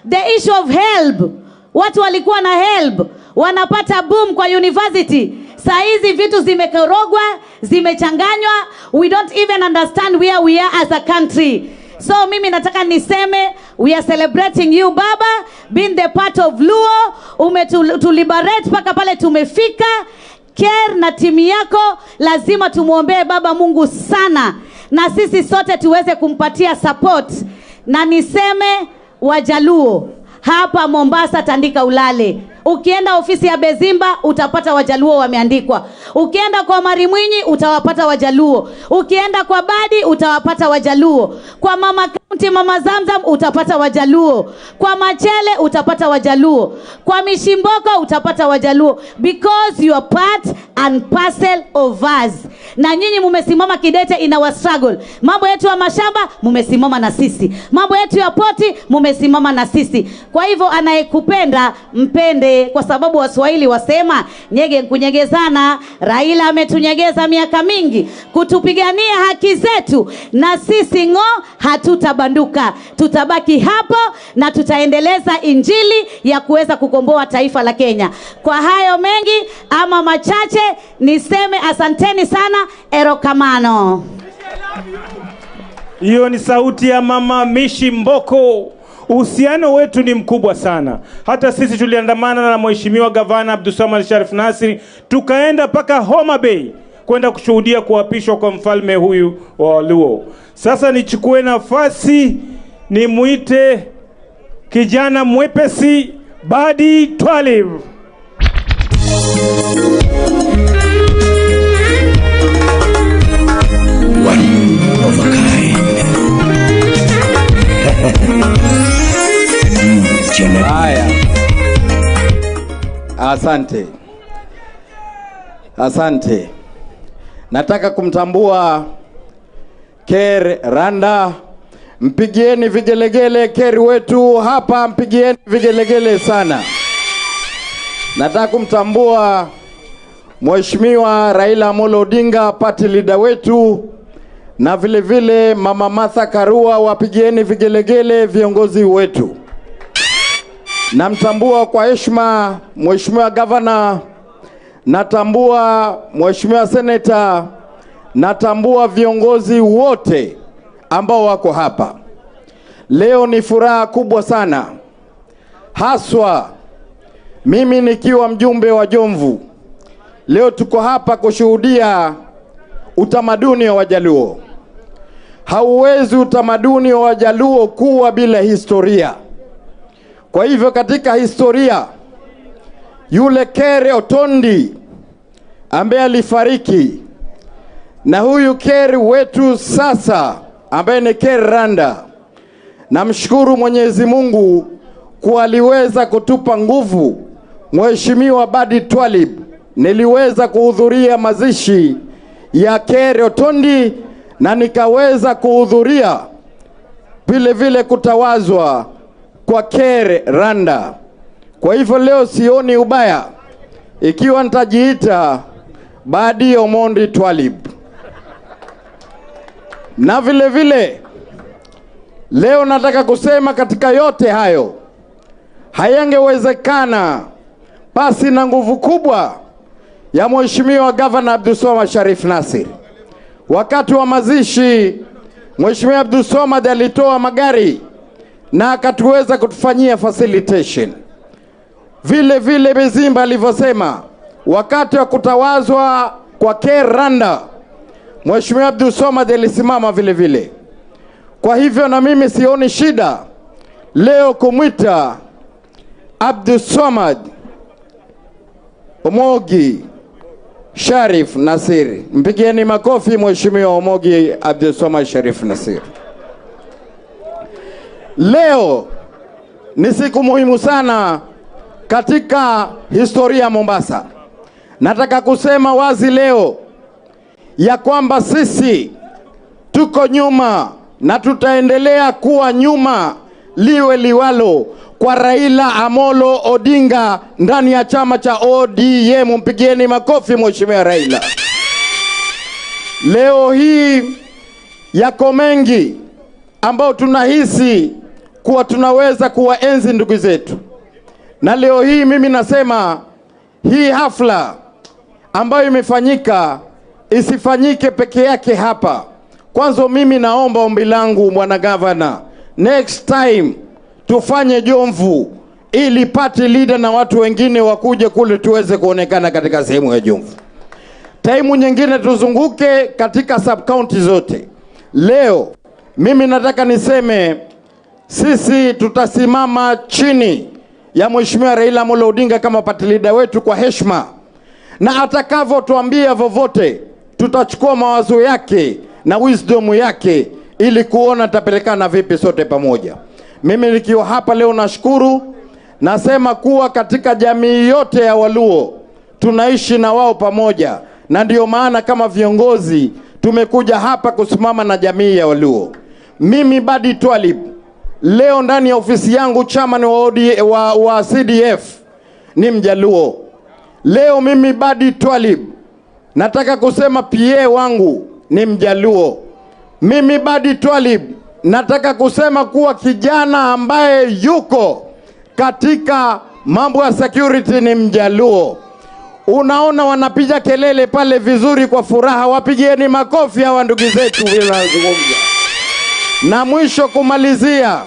The issue of help, watu walikuwa na help, wanapata boom kwa university. Saa hizi vitu zimekorogwa, zimechanganywa, we don't even understand where we are as a country. So mimi nataka niseme we are celebrating you baba, being the part of Luo, umetuliberate paka pale tumefika. Ker na timu yako lazima tumuombee baba Mungu sana, na sisi sote tuweze kumpatia support. Na niseme Wajaluo hapa Mombasa, tandika ulale. Ukienda ofisi ya Bezimba utapata Wajaluo wameandikwa. Ukienda kwa Mari Mwinyi utawapata Wajaluo. Ukienda kwa Badi utawapata Wajaluo. Kwa Mama County, Mama Zamzam utapata Wajaluo. Kwa Machele utapata Wajaluo. Kwa Mishimboko utapata Wajaluo. Because you are part and parcel of us. Na nyinyi mumesimama kidete in our struggle. Mambo yetu ya mashamba mumesimama na sisi. Mambo yetu ya poti mumesimama na sisi. Kwa hivyo anayekupenda mpende, kwa sababu Waswahili wasema nyege nkunyegezana. Raila ametunyegeza miaka mingi kutupigania haki zetu, na sisi ngo hatutabanduka. Tutabaki hapo na tutaendeleza injili ya kuweza kukomboa taifa la Kenya. Kwa hayo mengi ama machache niseme asanteni sana, erokamano. Hiyo ni sauti ya Mama Mishi Mboko. Uhusiano wetu ni mkubwa sana. Hata sisi tuliandamana na Mheshimiwa Gavana Abdulswamad Sharif Nasir, tukaenda paka Homa Bay kwenda kushuhudia kuapishwa kwa mfalme huyu wa Luo. Sasa nichukue nafasi nimuite kijana mwepesi Badi Twalib. One of a kind. Haya. Asante. Asante. Nataka kumtambua Ker Randa. Mpigieni vigelegele Ker wetu hapa, mpigieni vigelegele sana. Nataka kumtambua Mheshimiwa Raila Amolo Odinga, party leader wetu, na vile vile Mama Martha Karua. Wapigieni vigelegele viongozi wetu. Namtambua kwa heshima Mheshimiwa Governor, natambua Mheshimiwa Senator, natambua viongozi wote ambao wako hapa. Leo ni furaha kubwa sana, haswa mimi nikiwa mjumbe wa Jomvu. Leo tuko hapa kushuhudia utamaduni wa Wajaluo. Hauwezi utamaduni wa Wajaluo kuwa bila historia. Kwa hivyo katika historia, yule Kere Otondi ambaye alifariki na huyu Kere wetu sasa ambaye ni Kere Randa, namshukuru Mwenyezi Mungu kuwa aliweza kutupa nguvu. Mheshimiwa Badi Twalib, niliweza kuhudhuria mazishi ya Kere Otondi na nikaweza kuhudhuria vile vile kutawazwa kwa Kere Randa. Kwa hivyo leo sioni ubaya ikiwa nitajiita Badi Omondi Twalib. Na vile vile leo nataka kusema katika yote hayo hayangewezekana pasi na nguvu kubwa ya Mheshimiwa Governor Abdulswamad Sharif Nassir. Wakati wa mazishi Mheshimiwa Abdulswamad alitoa magari na akatuweza kutufanyia facilitation. Vile vile Bezimba alivyosema wakati wa kutawazwa kwa Kere Randa, Mheshimiwa Abdulswamad alisimama vile vile. Kwa hivyo na mimi sioni shida leo kumwita Abdulswamad Omogi Sharif Nassir. Mpigieni makofi Mheshimiwa Omogi Abdulswamad Sharif Nassir. Leo ni siku muhimu sana katika historia ya Mombasa. Nataka kusema wazi leo ya kwamba sisi tuko nyuma na tutaendelea kuwa nyuma liwe liwalo kwa Raila Amolo Odinga ndani ya chama cha ODM. Mpigieni makofi Mheshimiwa Raila. Leo hii yako mengi ambao tunahisi kuwa tunaweza kuwaenzi ndugu zetu. Na leo hii mimi nasema hii hafla ambayo imefanyika isifanyike peke yake hapa. Kwanza mimi naomba ombi langu Bwana Governor, next time tufanye Jomvu ili party leader na watu wengine wakuje kule tuweze kuonekana katika sehemu ya Jomvu. Taimu nyingine tuzunguke katika sub county zote. Leo mimi nataka niseme sisi tutasimama chini ya Mheshimiwa Raila Amolo Odinga kama party leader wetu kwa heshima, na atakavyotuambia vovote tutachukua mawazo yake na wisdom yake ili kuona tapelekana vipi sote pamoja. Mimi nikiwa hapa leo nashukuru, nasema kuwa katika jamii yote ya Waluo tunaishi na wao pamoja, na ndio maana kama viongozi tumekuja hapa kusimama na jamii ya Waluo. Mimi Badi Twalib leo ndani ya ofisi yangu chairman wa CDF ni Mjaluo. Leo mimi Badi Twalib nataka kusema PA wangu ni Mjaluo. Mimi Badi Twalib nataka kusema kuwa kijana ambaye yuko katika mambo ya security ni Mjaluo. Unaona wanapiga kelele pale vizuri kwa furaha, wapigieni makofi hawa ndugu zetu vile wanazungumza. Na mwisho kumalizia,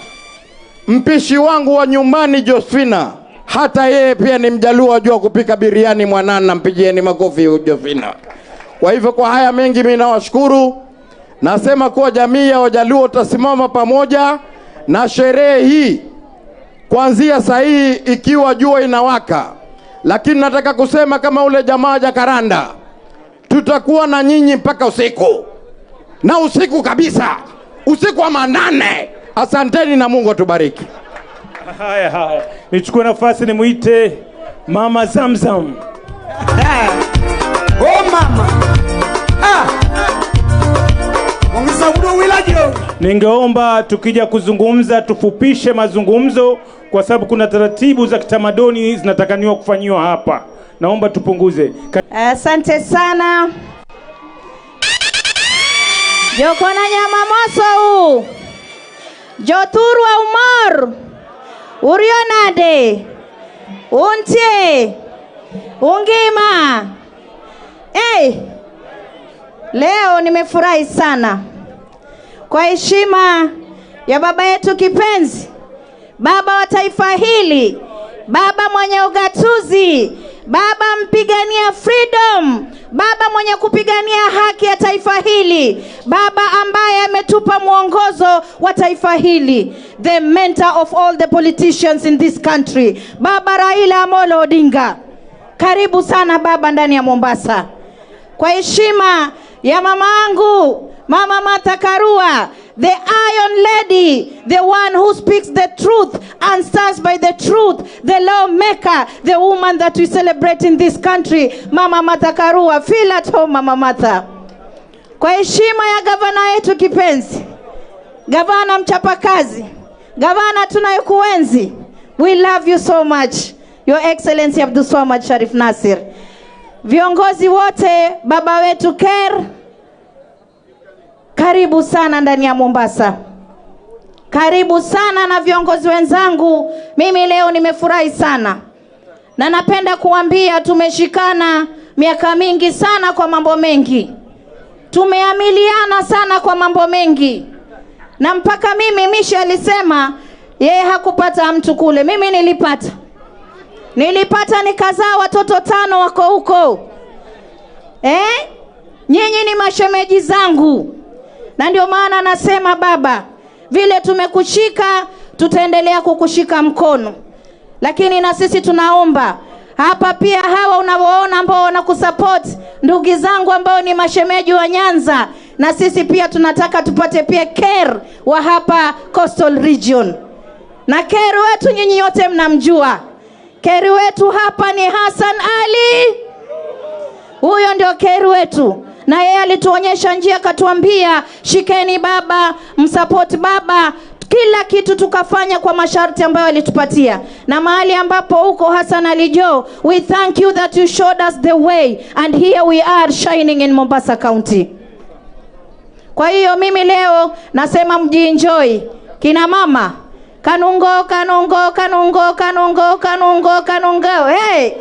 mpishi wangu wa nyumbani Josephina, hata yeye pia ni Mjaluo, ajua kupika biriani mwanana, mpigieni makofi Josephina. Kwa hivyo kwa haya mengi mimi nawashukuru. Nasema kuwa jamii ya Wajaluo tasimama pamoja na sherehe hii kuanzia saa hii ikiwa jua inawaka. Lakini nataka kusema kama ule jamaa Jacaranda, tutakuwa na nyinyi mpaka usiku. Na usiku kabisa, usiku wa manane. Asanteni na Mungu atubariki. Haya haya, nichukue nafasi nimuite Mama Zamzam. Oh mama. Ah. Ningeomba tukija kuzungumza tufupishe mazungumzo kwa sababu kuna taratibu za kitamaduni zinatakaniwa kufanyiwa hapa. Naomba tupunguze. Asante sana. Jokona nyama moso u. Joturwa umor. Urionade. Untie. Ungima. Hey, leo nimefurahi sana kwa heshima ya baba yetu kipenzi, baba wa taifa hili, baba mwenye ugatuzi, baba mpigania freedom, baba mwenye kupigania haki ya taifa hili, baba ambaye ametupa mwongozo wa taifa hili, the mentor of all the politicians in this country, Baba Raila Amolo Odinga. Karibu sana baba ndani ya Mombasa. Kwa heshima ya mama angu, Mama Martha Karua, the Iron Lady, the one who speaks the truth and stands by the truth, the lawmaker, the woman that we celebrate in this country, Mama Martha Karua. Feel at home, Mama Martha. Kwa heshima ya gavana yetu kipenzi, gavana mchapakazi, gavana tunayekuenzi, we love you so much, Your Excellency Abdulswamad Sharif Nassir. Viongozi wote, baba wetu Ker, karibu sana ndani ya Mombasa. Karibu sana na viongozi wenzangu. Mimi leo nimefurahi sana. Na napenda kuambia tumeshikana miaka mingi sana kwa mambo mengi. Tumeamiliana sana kwa mambo mengi. Na mpaka mimi Mishi alisema yeye hakupata mtu kule. Mimi nilipata. Nilipata nikazaa watoto 5 wako huko. Nyinyi ni mashemeji zangu. Na ndio maana nasema baba, vile tumekushika tutaendelea kukushika mkono. Lakini na sisi tunaomba hapa pia hawa unaoona ambao wanakusupport, ndugu zangu ambao ni mashemeji wa Nyanza, na sisi pia tunataka tupate pia Ker wa hapa Coastal Region. Na Ker wetu nyinyi yote mnamjua. Ker wetu hapa ni Hassan Ali. Huyo ndio Ker wetu. Na yeye alituonyesha njia, akatuambia shikeni baba, msupport baba, kila kitu tukafanya kwa masharti ambayo alitupatia. Na mahali ambapo uko Hassan Ali Joho, we thank you that you showed us the way, and here we are shining in Mombasa County. Kwa hiyo mimi leo nasema mjienjoy. Kina mama, kanungo kanungo kanungo kanungo kanungo kanungo. Hey,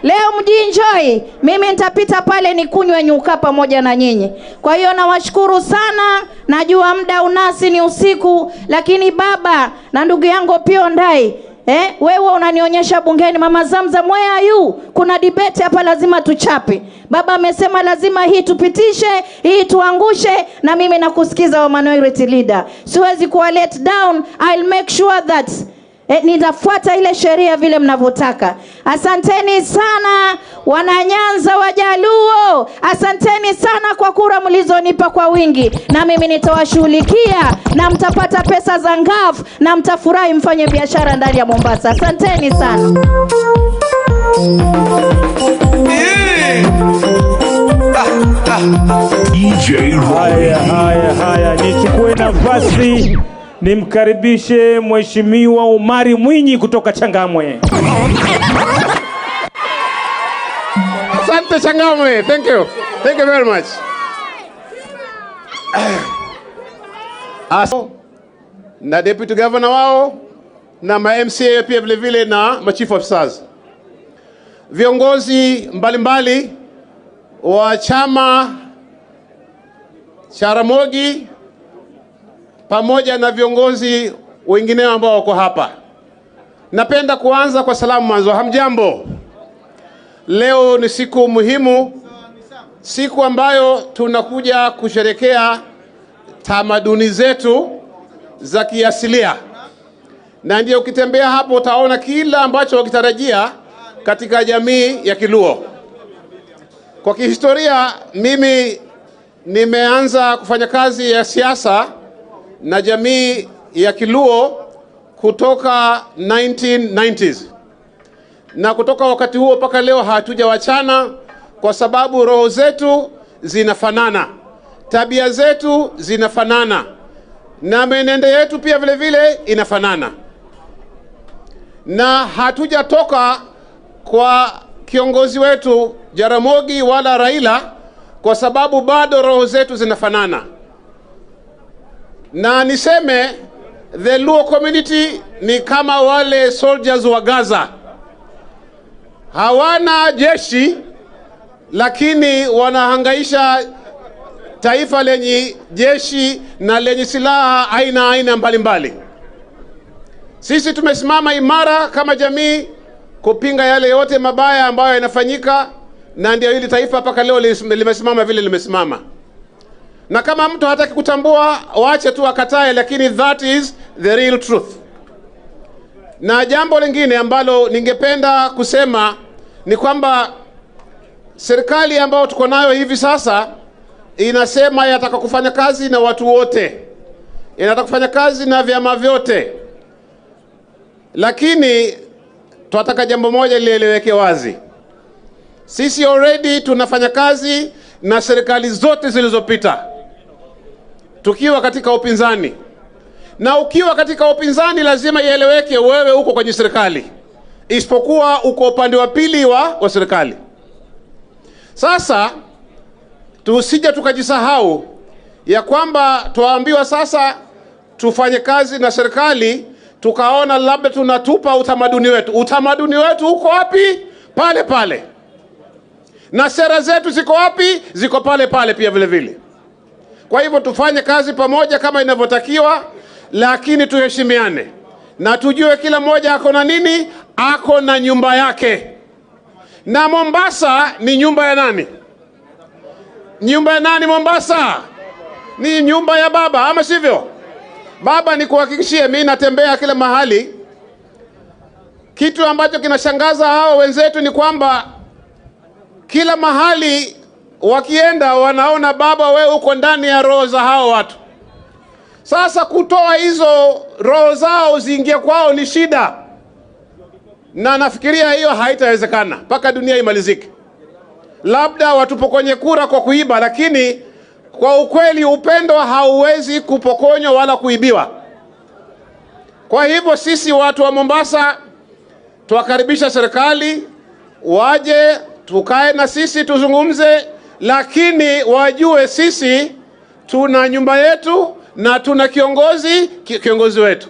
leo mjienjoy. Mimi nitapita pale nikunywe nyuka pamoja na nyinyi. Kwa hiyo nawashukuru sana. Najua muda unasi ni usiku, lakini baba na ndugu yangu Pio Ndai, wewe unanionyesha bungeni, Mama Zamzam, where are you? Kuna debate hapa lazima tuchape. Baba amesema lazima hii tupitishe, hii tuangushe, na mimi nakusikiza wa minority leader. Siwezi kuwa let down. I'll make sure that nitafuata ile sheria vile mnavyotaka. Asanteni sana Wananyanza Wajaluo. Asanteni sana kwa kura mlizonipa kwa wingi. Na mimi nitawashughulikia na mtapata pesa za ngafu na mtafurahi mfanye biashara ndani ya Mombasa. Asanteni sana. DJ Haya, haya, haya, nichukue nafasi nimkaribishe Mheshimiwa Omari Mwinyi kutoka Changamwe. Asante Changamwe, thank you. Thank you very much. Na deputy governor wao na ma MCA pia vile vile na ma chief officers. Viongozi mbalimbali wa chama cha Ramogi pamoja na viongozi wengine ambao wako hapa. Napenda kuanza kwa salamu mwanzo. Hamjambo. Leo ni siku muhimu, siku ambayo tunakuja kusherekea tamaduni zetu za kiasilia. Na ndio ukitembea hapo utaona kila ambacho wakitarajia katika jamii ya Kiluo. Kwa kihistoria, mimi nimeanza kufanya kazi ya siasa na jamii ya Kiluo kutoka 1990s. Na kutoka wakati huo mpaka leo hatujawachana, kwa sababu roho zetu zinafanana, tabia zetu zinafanana, na menendo yetu pia vile vile inafanana. Na hatujatoka kwa kiongozi wetu Jaramogi wala Raila, kwa sababu bado roho zetu zinafanana. Na niseme the Luo community ni kama wale soldiers wa Gaza, hawana jeshi lakini wanahangaisha taifa lenye jeshi na lenye silaha aina aina mbalimbali. Sisi tumesimama imara kama jamii kupinga yale yote mabaya ambayo yanafanyika, na ndio hili taifa mpaka leo limesimama vile limesimama. Na kama mtu hataki kutambua, waache tu akatae, lakini that is the real truth. Na jambo lingine ambalo ningependa kusema ni kwamba serikali ambayo tuko nayo hivi sasa inasema inataka kufanya kazi na watu wote, inataka kufanya kazi na vyama vyote, lakini tunataka jambo moja lieleweke wazi. Sisi already tunafanya kazi na serikali zote zilizopita tukiwa katika upinzani. Na ukiwa katika upinzani lazima ieleweke wewe uko kwenye serikali, isipokuwa uko upande wa pili wa serikali. Sasa tusije tukajisahau ya kwamba tuambiwa sasa tufanye kazi na serikali, tukaona labda tunatupa utamaduni wetu. Utamaduni wetu uko wapi? Pale pale. Na sera zetu ziko wapi? Ziko pale pale pia vile vile. Kwa hivyo tufanye kazi pamoja kama inavyotakiwa, lakini tuheshimiane na tujue kila mmoja ako na nini, ako na nyumba yake. Na Mombasa ni nyumba ya nani? Nyumba ya nani Mombasa? Ni nyumba ya baba, ama sivyo? Baba, nikuhakikishie, mimi natembea kila mahali. Kitu ambacho kinashangaza hao wenzetu ni kwamba kila mahali wakienda wanaona baba wewe uko ndani ya roho za hao watu. Sasa kutoa hizo roho zao ziingie kwao ni shida. Na nafikiria hiyo haitawezekana mpaka dunia imalizike. Labda watupokonye kura kwa kuiba, lakini kwa ukweli upendo hauwezi kupokonywa wala kuibiwa. Kwa hivyo sisi watu wa Mombasa tuwakaribisha serikali waje tukae na sisi tuzungumze, lakini wajue sisi tuna nyumba yetu na tuna kiongozi, kiongozi wetu.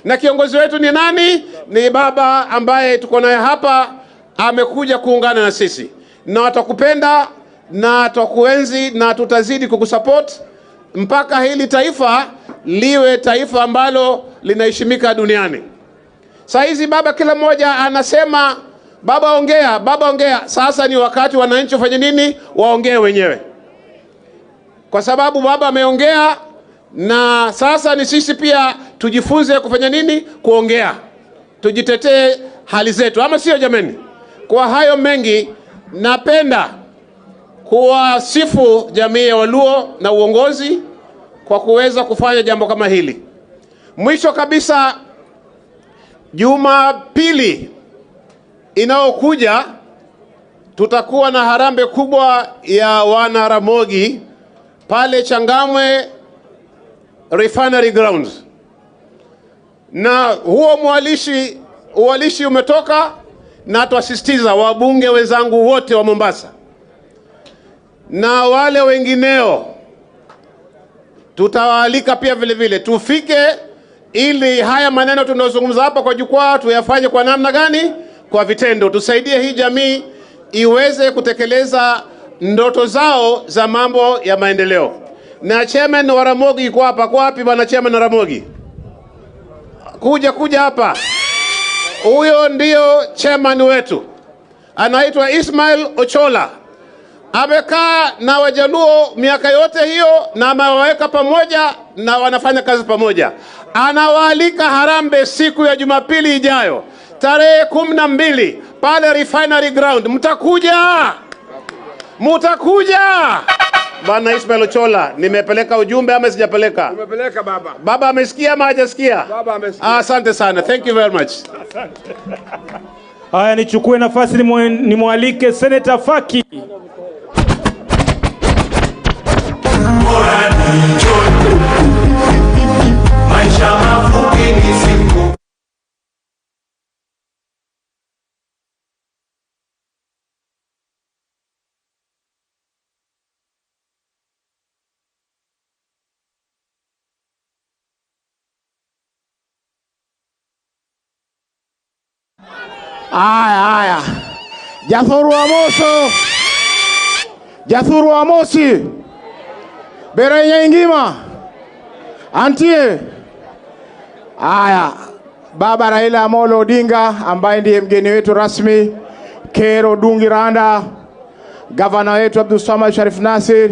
Na kiongozi wetu ni nani? Ni baba ambaye tuko naye hapa, amekuja kuungana na sisi. Na watakupenda na tutakuenzi na tutazidi kukusupport mpaka hili taifa liwe taifa ambalo linaheshimika duniani. Saa hizi baba kila mmoja anasema baba ongea, baba ongea. Sasa ni wakati wananchi wafanye nini? Waongee wenyewe. Kwa sababu baba ameongea, na sasa ni sisi pia tujifunze kufanya nini? Kuongea. Tujitetee hali zetu, ama sio jameni? Kwa hayo mengi, napenda kuwasifu jamii ya Waluo na uongozi kwa kuweza kufanya jambo kama hili. Mwisho kabisa, Jumapili inayokuja tutakuwa na harambee kubwa ya wana Ramogi pale Changamwe Refinery Grounds. Na huo uwalishi umetoka, na tuasisitiza wabunge wenzangu wote wa Mombasa na wale wengineo tutawaalika pia vile vile tufike, ili haya maneno tunayozungumza hapa kwa jukwaa tuyafanye kwa namna gani? Kwa vitendo. Tusaidie hii jamii iweze kutekeleza ndoto zao za mambo ya maendeleo. Na chairman wa Ramogi yuko hapa. Kwa wapi bwana chairman wa Ramogi? Kuja hapa. Huyo ndio chairman wetu, anaitwa Ismail Ochola. Amekaa na Wajaluo miaka yote hiyo na amewaweka pamoja na wanafanya kazi pamoja. Anawaalika harambee siku ya Jumapili ijayo tarehe 12 pale Refinery Ground. Mtakuja? Mtakuja? Bwana Ismail Ochola, nimepeleka ujumbe ama sijapeleka? Umepeleka baba. Baba amesikia ama hajasikia? Baba amesikia. Asante sana. Thank you very much. Asante. Haya, nichukue nafasi nimwalike Senator Faki. Maisha mafupi ni siku. Aya, haya. Jathuru Amoso. Jathuru Amosi. Berenya ingima. Antie. Aya. Baba Raila Amolo Odinga ambaye ndiye mgeni wetu rasmi, Kero Dungi Randa, gavana wetu Abdulswamad Sharif Nassir,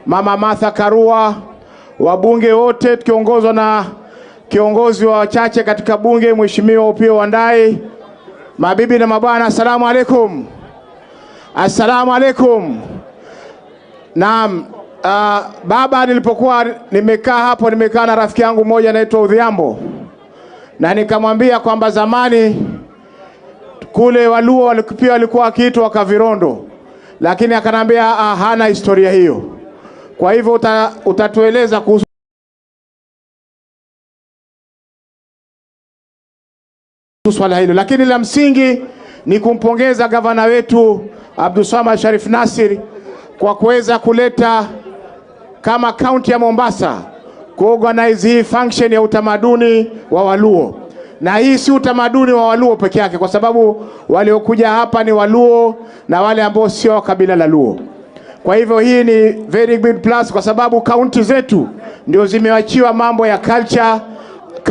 Mama Martha Karua, wabunge wote tukiongozwa na kiongozi wa wachache katika bunge Mheshimiwa Opiyo Wandayi, mabibi na mabwana, assalamu alaikum. Assalamu alaikum. Naam, baba, nilipokuwa nimekaa hapo, nimekaa na rafiki yangu mmoja anaitwa Udhiambo, na nikamwambia kwamba zamani kule Waluo pia walikuwa wakiitwa Kavirondo, lakini akanambia hana historia hiyo. Kwa hivyo utatueleza kuhusu swala hilo. Lakini la msingi ni kumpongeza gavana wetu Abdulswamad Sharif Nassir kwa kuweza kuleta kama kaunti ya Mombasa kuorganize hii function ya utamaduni wa Waluo. Na hii si utamaduni wa Waluo peke yake, kwa sababu waliokuja hapa ni Waluo na wale ambao sio kabila la Luo. Kwa hivyo hii ni very good plus, kwa sababu kaunti zetu ndio zimeachiwa mambo ya culture,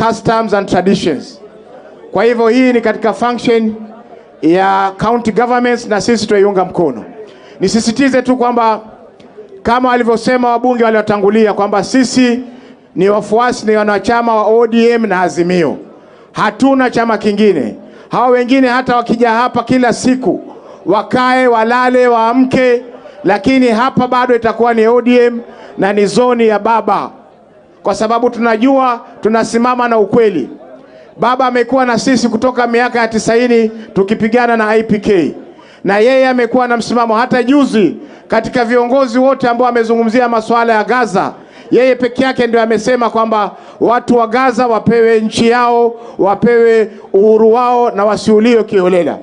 customs and traditions. Kwa hivyo hii ni katika function ya county governments na sisi tuiunga mkono. Nisisitize tu kwamba kama walivyosema wabunge waliotangulia kwamba sisi ni wafuasi, ni wanachama wa ODM na Azimio. Hatuna chama kingine. Hawa wengine hata wakija hapa kila siku wakae, walale, waamke, lakini hapa bado itakuwa ni ODM na ni zoni ya baba, kwa sababu tunajua tunasimama na ukweli. Baba amekuwa na sisi kutoka miaka ya 90 tukipigana na IPK, na yeye amekuwa na msimamo. Hata juzi katika viongozi wote ambao amezungumzia masuala ya Gaza, yeye peke yake ndio amesema kwamba watu wa Gaza wapewe nchi yao, wapewe uhuru wao na wasiuliwe kiholela.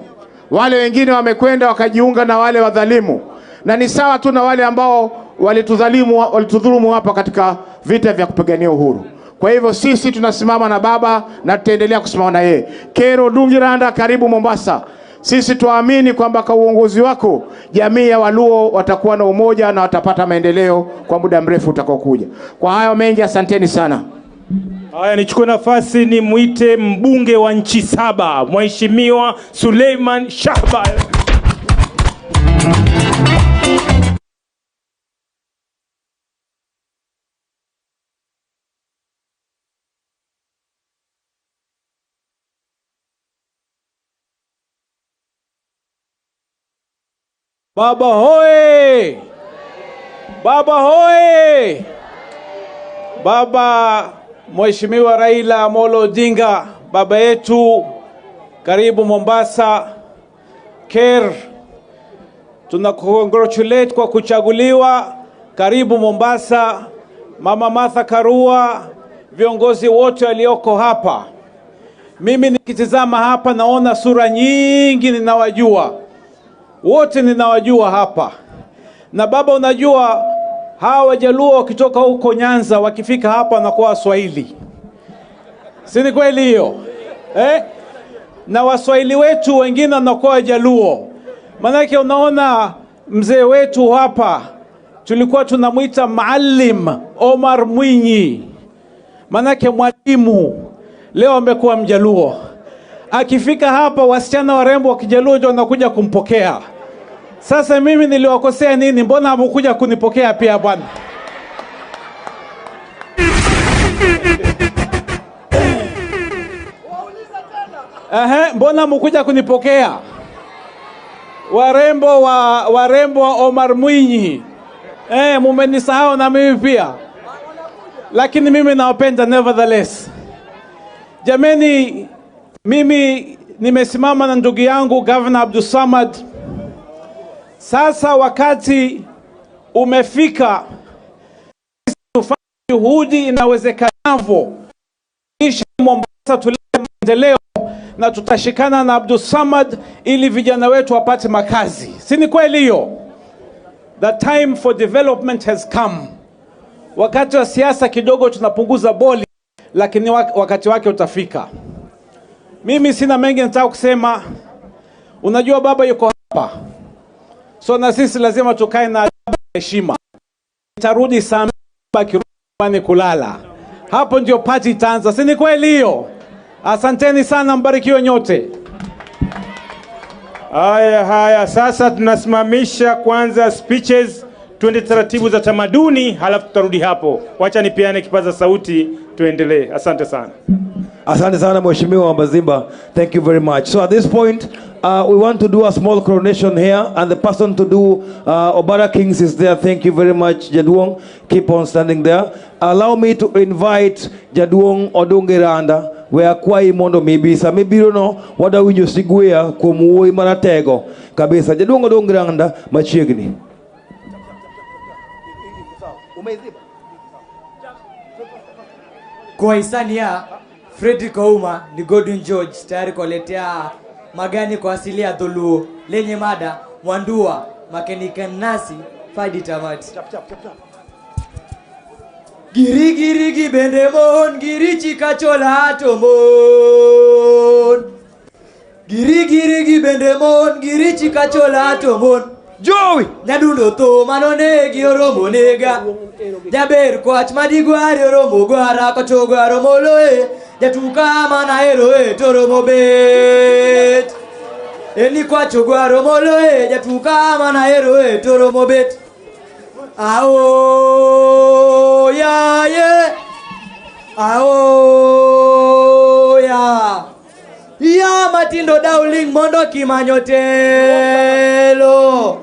Wale wengine wamekwenda wakajiunga na wale wadhalimu, na ni sawa tu na wale ambao walitudhalimu, walitudhulumu hapa katika vita vya kupigania uhuru. Kwa hivyo sisi tunasimama na baba na tutaendelea kusimama na yeye. Kero Dungi Randa, karibu Mombasa. Sisi tuamini kwamba kwa uongozi wako jamii ya Waluo watakuwa na umoja na watapata maendeleo kwa muda mrefu utakaokuja. Kwa hayo mengi, asanteni sana. Haya, nichukue nafasi ni muite mbunge wa nchi saba, Mheshimiwa Suleiman Shahbal. Baba hoye! Baba hoye! Baba Mheshimiwa Raila Amolo Odinga, baba yetu, karibu Mombasa. Ker, tunakongratulate kwa kuchaguliwa. Karibu Mombasa. Mama Martha Karua, viongozi wote walioko hapa. Mimi nikitizama hapa naona sura nyingi ninawajua. Wote ninawajua hapa. Na baba, unajua hawa Wajaluo wakitoka huko Nyanza wakifika hapa wanakuwa Waswahili. Si ni kweli hiyo? Na Waswahili wetu wengine wanakuwa Wajaluo. Manake unaona mzee wetu hapa tulikuwa tunamuita Maalim Omar Mwinyi. Manake mwalimu, leo amekuwa Mjaluo. Akifika hapa wasichana warembo wa Kijaluo ndio wanakuja kumpokea. Sasa mimi niliwakosea nini? Mbona hamkuja kunipokea pia bwana? Mbona hamkuja kunipokea? Warembo wa Omar Mwinyi. Mumenisahau na mimi pia. Lakini mimi nawapenda nevertheless. Jameni, mimi nimesimama na ndugu yangu Governor Abdulswamad. Sasa wakati umefika tufanye juhudi inawezekanavyo kisha Mombasa tulete maendeleo, na tutashikana na Abdulswamad ili vijana wetu wapate makazi. Si ni kweli hiyo? The time for development has come. Wakati wa siasa kidogo tunapunguza boli, lakini wakati wake utafika. Mimi sina mengi nataka kusema. Unajua baba yuko hapa, so na sisi lazima tukae na heshima. Tarudi saa 2 kulala, hapo ndio party itaanza, si ni kweli hiyo? Asanteni sana, mbarikiwe nyote. Haya haya, sasa tunasimamisha kwanza speeches, tuende taratibu za tamaduni, halafu tutarudi hapo. Wacha nipeane kipaza sauti tuendelee. Asante sana. Asante sana Mheshimiwa Mbazimba. Thank you very much. So at this point, we want to do a small coronation here, and the person to do Obara Kings is there. Thank you very much, Jaduong. Keep on standing there. Allow me to invite Jaduong Odunge Randa, where kwai mondo mibisa mibiro no wada winjo sigwea kuom wuoyi maratego kabisa. Jaduong Odunge Randa machiegni. Kwa hisani ya Fredrick Ouma ni Godwin George tayari kuwaletea magani kwa asili ya Dholuo lenye mada Mwandua makenika nasi fadi tamati. Giri giri gi bende mon giri chikachola tomon. Giri giri gi bende mon giri chikachola tomon. Joey nyadundo tho manonegi oromo nega. Jaber kwach madigwari oromo gwara kotogwaro moloe. Jatuka mana eroe toromo bet. Eni kwacho gwaro moloe jatuka mana eroe toromo bet. Ao ya ye. Ao ya. Ya matindo dauling mondo kimanyotelo.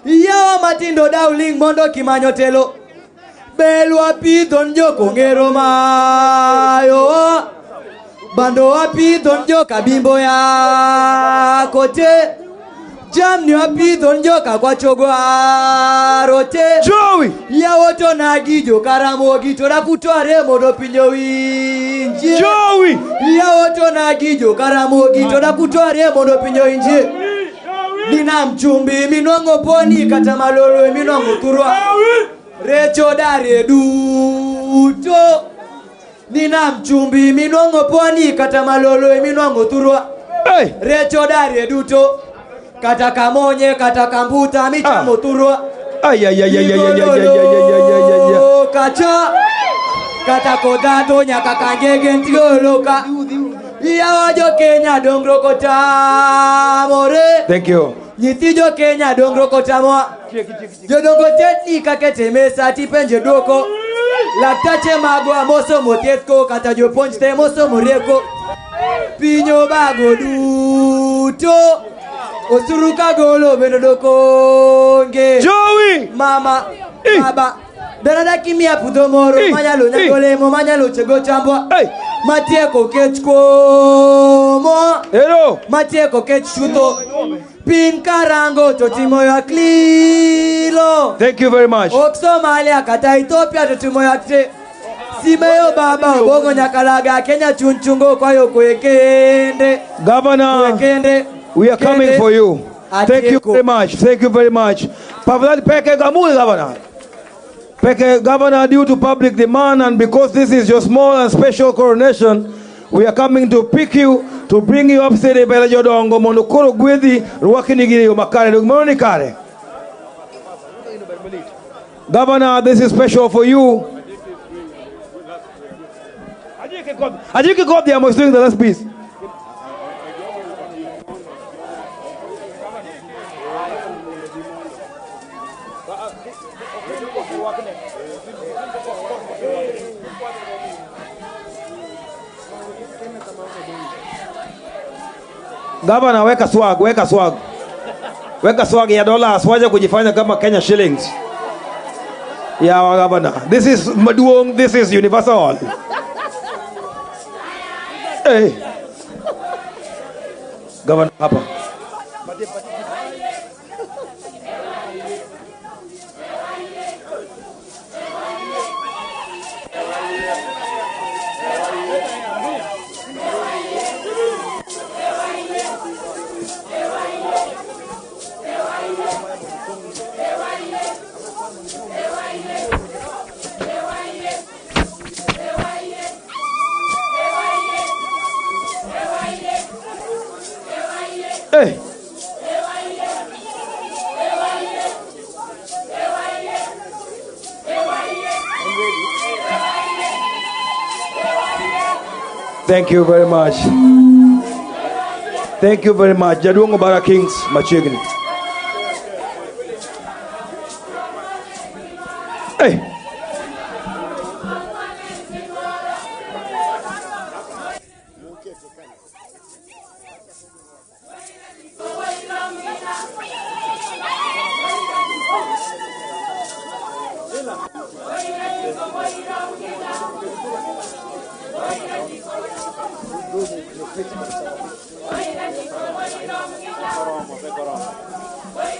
Ya matindo dauling mondo kimanyotelo. Belwa pidho njoko ngero mayo. Bando wapidho njoka bimbo ya kote. Jamni wapidho njoka kwa chogwaro te. Joey ya woto na gijo karamogi tora kutware mondo pinjo winje. Joey ya woto na gijo karamogi tora kutware mondo pinjo winje. Nina mchumbi minwango poni kata malolo minwango turwa. Recho dare duto. Nina mchumbi minwango pwani kata malolo minwango turwa. Hey. Recho dare duto. Kata kamonye kata kambuta michamo turwa. Ay ay ay ay ay ay ay ay ay ay ay. Kacha kata kodado nyaka kangege ntigoloka. Yawa jo Kenya dongro kotamore. Thank you. Nyithi jo Kenya dongro kotamoa. Jodongo tetni kakete mesa tipenje duoko. Laktache magwa mosomo thiethko kata jopuonj te mosomo rieko. Piny obago duto. Osuru kagolo bende dok onge. Joey! Mama, baba. Berada kimia pudho moro manyalo nyago lemo manyalo chego chambwa. Matieko kech komo. Hello. Matieko kech chutho. Piny karango to timo ywak lilo. Thank you very much. Ok Somalia kata Ethiopia to timo ywak te. Simeo baba obongo nyakalaga Kenya chunchungo kwayo kwekende. Governor, kwekende. We are coming for you. Thank you very much. Thank you very much. Pavlad Peke Gamul, Governor. Peke, Governor, due to public demand and because this is your small and special coronation, we are coming to pick you, to bring you up city bele jodongo mondo koro gwedhi rwakni gi yo makare dog mondo ni kare. Governor, this is special for you. Ajike Kodhi, I'm doing the last piece. Governor, weka swag, weka swag. Weka swag ya dollars, waje kujifanya kama Kenya shillings. Ya governor. This is Maduong, this is universal. Hey. Governor hapa. Hey. Thank you very much. Thank you very much. Jaduong' Obara Kings machiegni. Hey.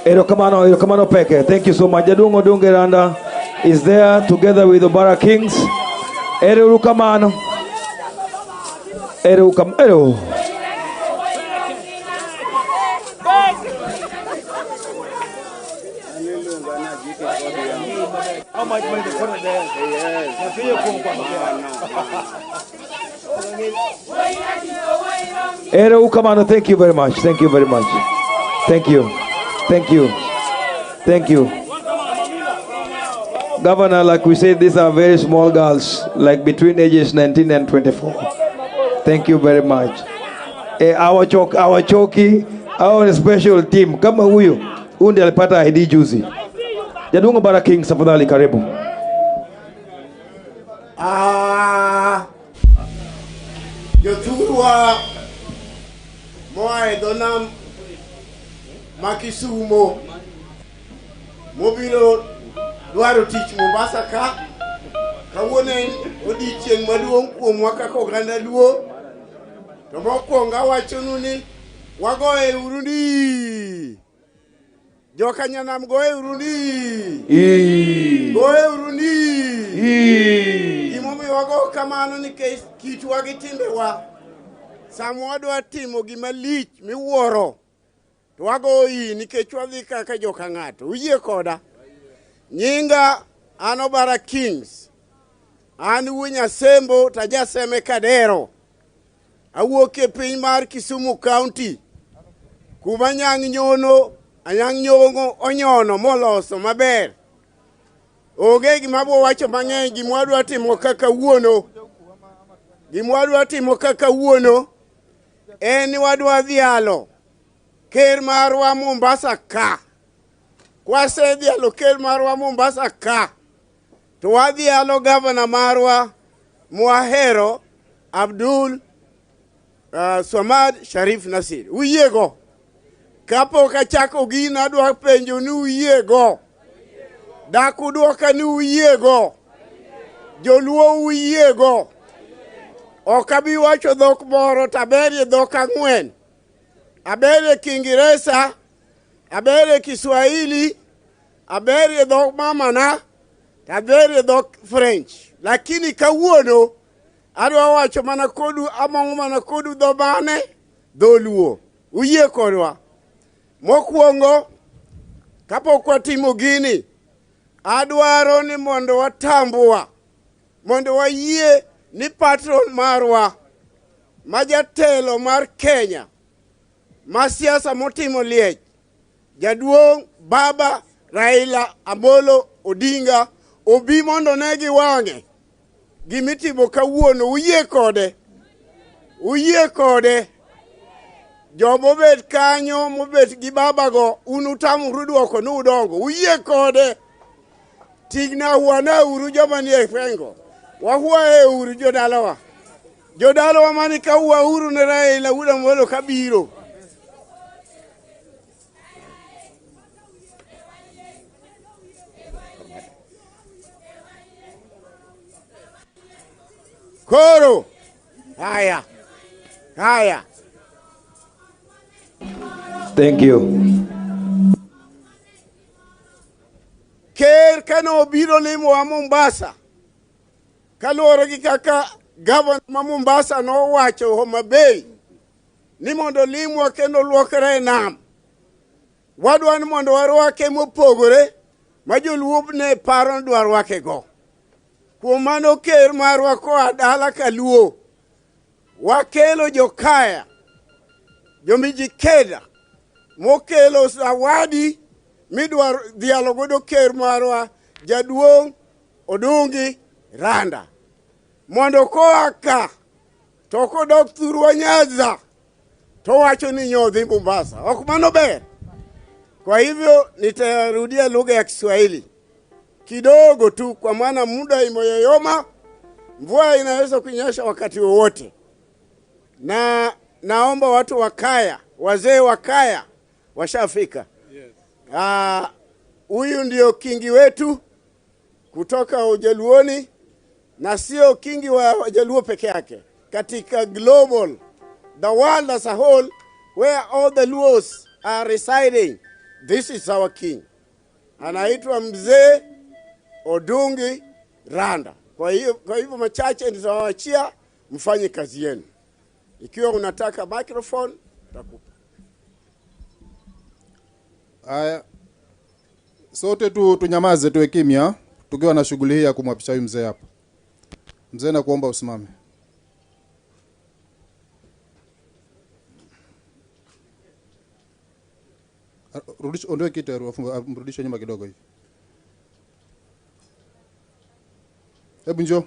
Erokamano, erokamano peke. Thank you so much. Jaduong' Odungi Randa is there together with Obara Kings. Erokamano. Ero. Erokamano, thank you very much. Thank you very much. Thank you. Thank you. Thank you. Governor, like we said, these are very small girls, like between ages 19 and 24. Thank you very much. Our choki, our special team. Kama huyu, huyu ndiye alipata ID juzi. Jaduong' Obara Kings, tafadhali karibu. Jothurwa moa e dho nam ma Kisumo mobiro dwaro tich Mombasa ka. Kawuono en odiechieng' maduong' kuomwa kaka oganda Luo. To mokwongo awachonu ni wagoye uru ndi. Joka nyanam goye uru ndi. Goye uru ndi. Gimomiyo wago kamano nikech kitwa gi timbewa. Sama wadwa timo gima lich miwuoro to wago iyi nikech wadhi kaka joka ng'ato. Uyie koda? Nyinga an Obara Kings. An wuo Nyasembo to ajaseme Kadero. Awuok e piny mar Kisumu County, kuma Anyang' Nyono, Anyang' Nyong'o onyono moloso maber. Onge gima abo wacho mang'eny. Gima wadwa timo kaka wuono, gima wadwa timo kaka wuono en ni wadwa dhialo ker marwa Mombasa ka. Kwasedhialo ker marwa Mombasa ka, to wadhialo gavana marwa mwahero Abdul Swamad Sharif Nasir. Uyiego? Kapok achako gino adwa penjo ni uyiego? Dak udwoka ni uyiego? Joluo uyiego? Ok abi wacho dhok moro to aberie dhok ang'wen. Aberie Kiingereza, aberie Kiswahili, aberie dhok mamana, to aberie dhok French. Lakini kawuono adwa wacho mana kodu, among'o mana kodu dho mane? Dholuo. Uyie kodwa? Mokwongo, kapok watimo gini, adwaro ni mondo watambua, mondo wayie ni patron marwa ma jatelo mar Kenya ma siasa motimo liech, jaduong' Baba Raila Amolo Odinga obi mondo ne gi wang'e gimitimo kawuono. Uyie kode? Uyie kode? Jomobet kanyo mobet gi babago un utamuru duoko ni udongo. Uyie kode? Tigna huana uru joma nie fengo. Wahuae uru jodalawa. Jodalawa mani ka uru ne Raila wuod Amolo kabiro. Koro. Haya. Haya. Thank you. Ker kane obiro limowa Mombasa, kaluwore gi kaka gavana ma Mombasa nowacho Homa Bay ni mondo limwa kendo luokre e nam. Wadwa ni mondo warwake mopogore ma joluo ne paro ni dwa rwake go. Kuom mano ker marwa koa dala kaluo, wakelo jokaya, jomijikeda mokelo zawadi midwaro dhialo godo ker marwa jaduong' Odungi Randa mondo koa ka To kodok thurwa Nyanza to wacho ni nyodhi Mombasa. Ok mano ber? Kwa hivyo nitarudia lugha ya Kiswahili kidogo tu, kwa maana muda imoyoyoma, mvua inaweza kunyesha wakati wowote. Na naomba watu wa kaya, wazee wa kaya washafika. Huyu ndio kingi wetu kutoka Ujaluoni, na sio kingi wa Wajaluo peke yake. Katika global, the world as a whole, where all the Luos are residing, this is our king. Anaitwa Mzee Odungi Randa. Kwa hivyo machache nitawaachia mfanye kazi yenu. Ikiwa unataka microphone, nitakupa. Haya. Sote tu tunyamaze, tuwe kimya tukiwa na shughuli hii ya kumwapisha huyu mzee hapa. Mzee, nakuomba usimame. Rudisha, ondoe kitu, mrudishe nyuma kidogo hivi. Hebu njoo.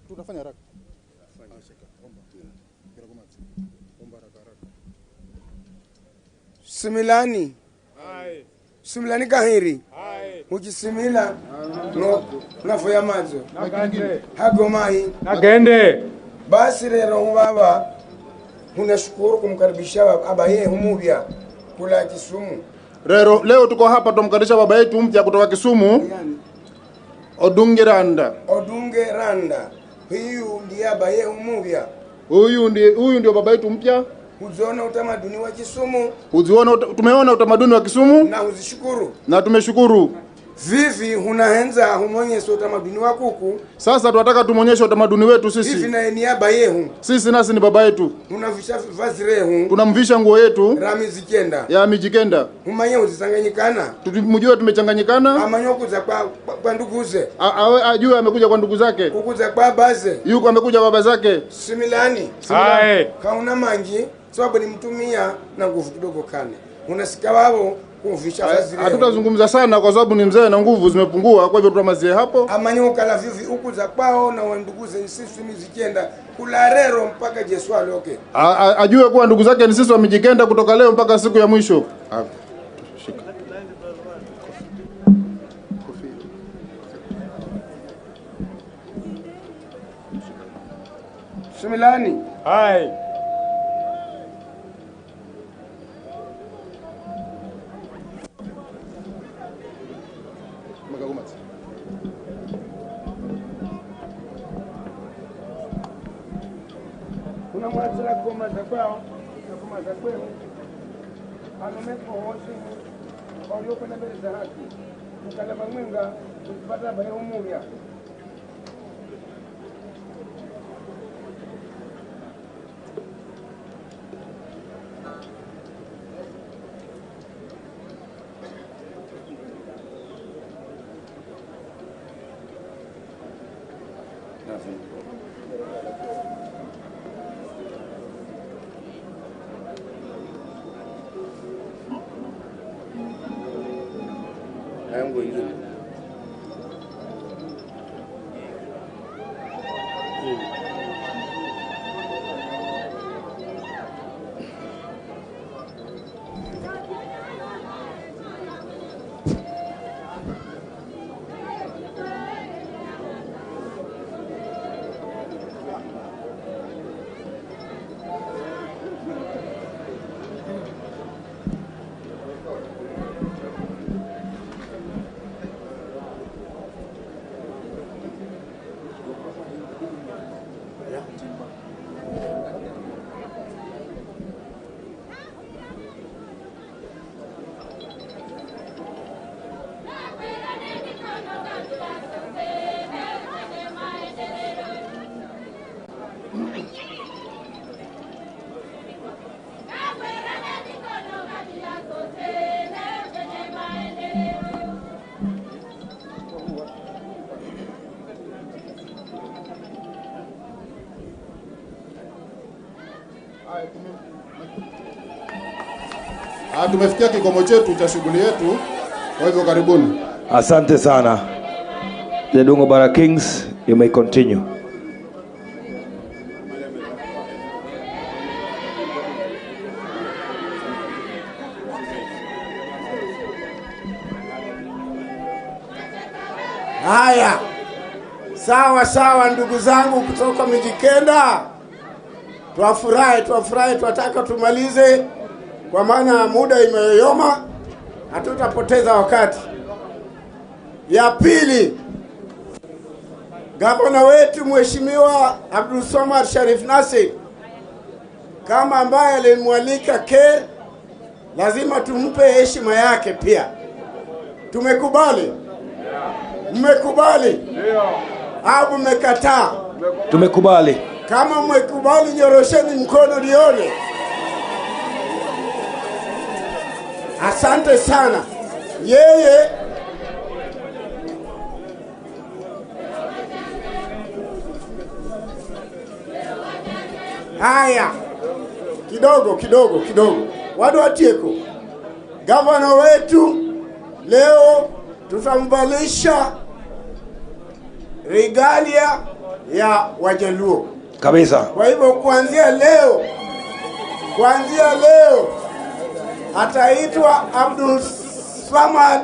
Tunafanya haraka. Similani. Similani kahiri. Ukisimila no nafoya mazo. Hagomai. Nagende. Basi leo baba unashukuru kumkaribisha baba yeye humubya kula Kisumu. Leo tuko hapa tumkaribisha baba yetu mpya kutoka Kisumu. Odungi Randa. Odungi Randa. Huyu ndiye baba yeye humubya. Huyu ndio baba yetu mpya. Huziona utamaduni wa Kisumu. Huziona, tumeona utamaduni wa Kisumu na huzishukuru. Na tumeshukuru. Vivi hunahenza humonyesha utamaduni wa kuku. Sasa tunataka tumuonyeshe utamaduni wetu sisi. Vivi na niaba yehu. Sisi nasi ni baba yetu. Tunavisha vazi rehu. Tunamvisha nguo yetu. Ramizikenda. Ya Mijikenda. Humanye huzisanganyikana. Tumjue tumechanganyikana. Amanyo kuza kwa nduguze. Ajue amekuja kwa ndugu zake. Kukuza kwa baze. Yuko amekuja baba zake. Similani. Similani. Kauna mangi sababu nimtumia na nguvu kidogo kane. Unasika wao kumvisha vazi leo. Hatutazungumza sana kwa sababu ni mzee na nguvu zimepungua, kwa hivyo tutamazie hapo. Amanyoka la vivi huku za kwao na wanduguze sisi Mijikenda kula rero mpaka Yesu aloke. Ajue kuwa ndugu zake ni sisi wa Mijikenda kutoka leo mpaka siku ya mwisho. Shika. Similani. Hai. Kuna goma za kwao na goma za kwenu. Anomeko wote waliokwenda mbele za haki. Mkalama mwenga kupata bale umuya. Tumefikia kikomo chetu cha shughuli yetu, kwa hivyo karibuni. Asante sana. Jaduong' Obara Kings, you may continue. Haya, sawa sawa, ndugu zangu kutoka Mijikenda, twafurahi, twafurahi, twataka tumalize kwa maana muda imeyoyoma, hatutapoteza wakati. Ya pili, gavana wetu Mheshimiwa Abdulswamad Sharif Nassir kama ambaye alimwalika Ker, lazima tumpe heshima yake pia. Tumekubali? Mmekubali? Au mmekataa? Tumekubali. Kama mmekubali, nyorosheni mkono nione. Asante sana. Yeye haya, kidogo kidogo kidogo, watu watieko. Gavana wetu leo tutamvalisha regalia ya Wajaluo kabisa. Kwa hivyo kuanzia leo ataitwa Abdul Swamad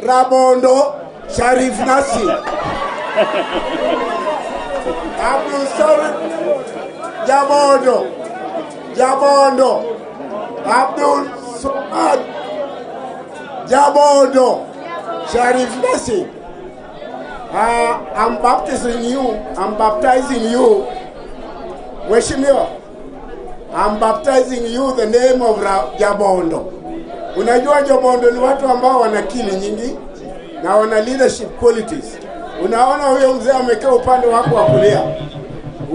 Rabondo Sharif Nassir. Abdul Samad Jabondo, Jabondo, Abdul Samad Jabondo Sharif Nassir. I'm baptizing you. I'm baptizing you. Mheshimiwa, I'm baptizing you the name of Jabondo. Unajua Jabondo ni watu ambao wana akili nyingi na wana leadership qualities. Unaona huyo mzee amekaa upande wako wa kulia,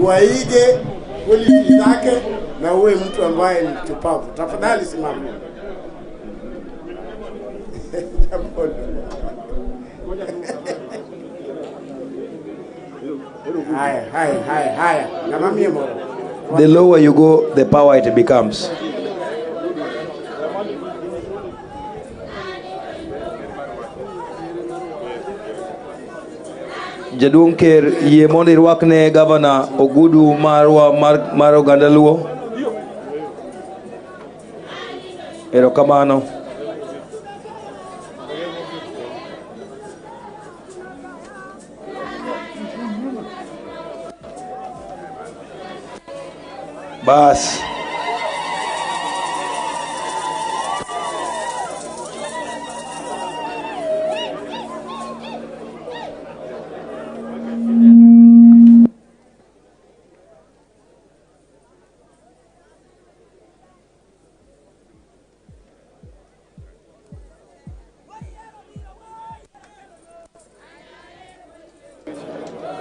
uwaige qualities zake na uwe mtu ambaye ni mchupavu. Tafadhali simama. Jabondo. Haya, haya, haya, haya. Na mamie moro. The lower you go, the power it becomes. Jaduong' Ker, yie mondo irwakne gavana ogudu marwa mar oganda Luo. Erokamano. Bas.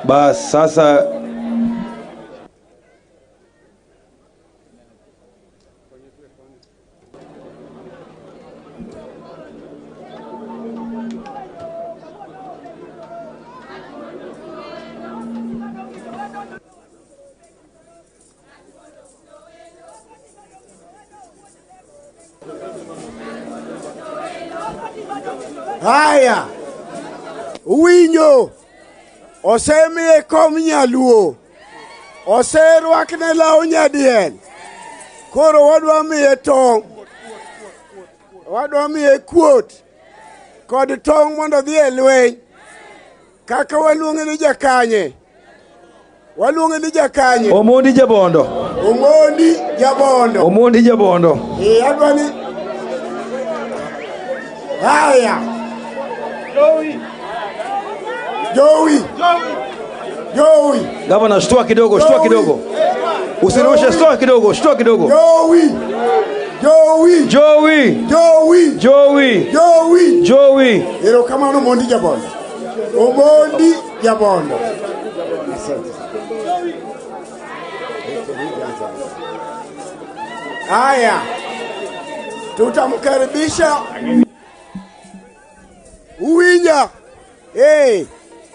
Bas, sasa Haya, winjo osemiye kom nyaluo, oserwakne law nyadiel, koro wadwa miye tong', wadwa miye kuot kod tong' mondo odhi e lweny. Kaka waluonge ni jakanye, waluonge ni jakanye. Omondi Jabondo. Omondi Jabondo. Omondi Jabondo. Eh, adwa ni haya. Joey. Joey. Joey. Gavana, shtua kidogo, shtua kidogo. Usirushe, shtua kidogo, shtua kidogo. Joey. Joey. Joey. Joey. Joey. Joey. Joey. Erokamano Omondi Jabondo. Omondi Jabondo. Asante. Haya, tutamkaribisha Uwinja. Hey,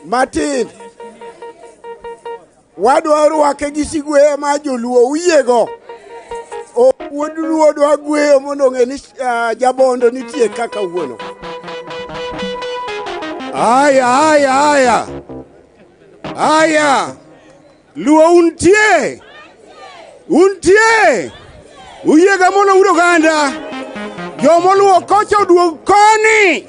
Martin. Wadwa rwake gi sigweye mar joluo uyiego. Wuod luo dwa gweyo mondo ong'e ni Jabondo nitie kaka wuono. Haya, haya, haya. Haya. Luo untie. Untie. Uyega mono Uganda. Jomoluo kocha oduog koni.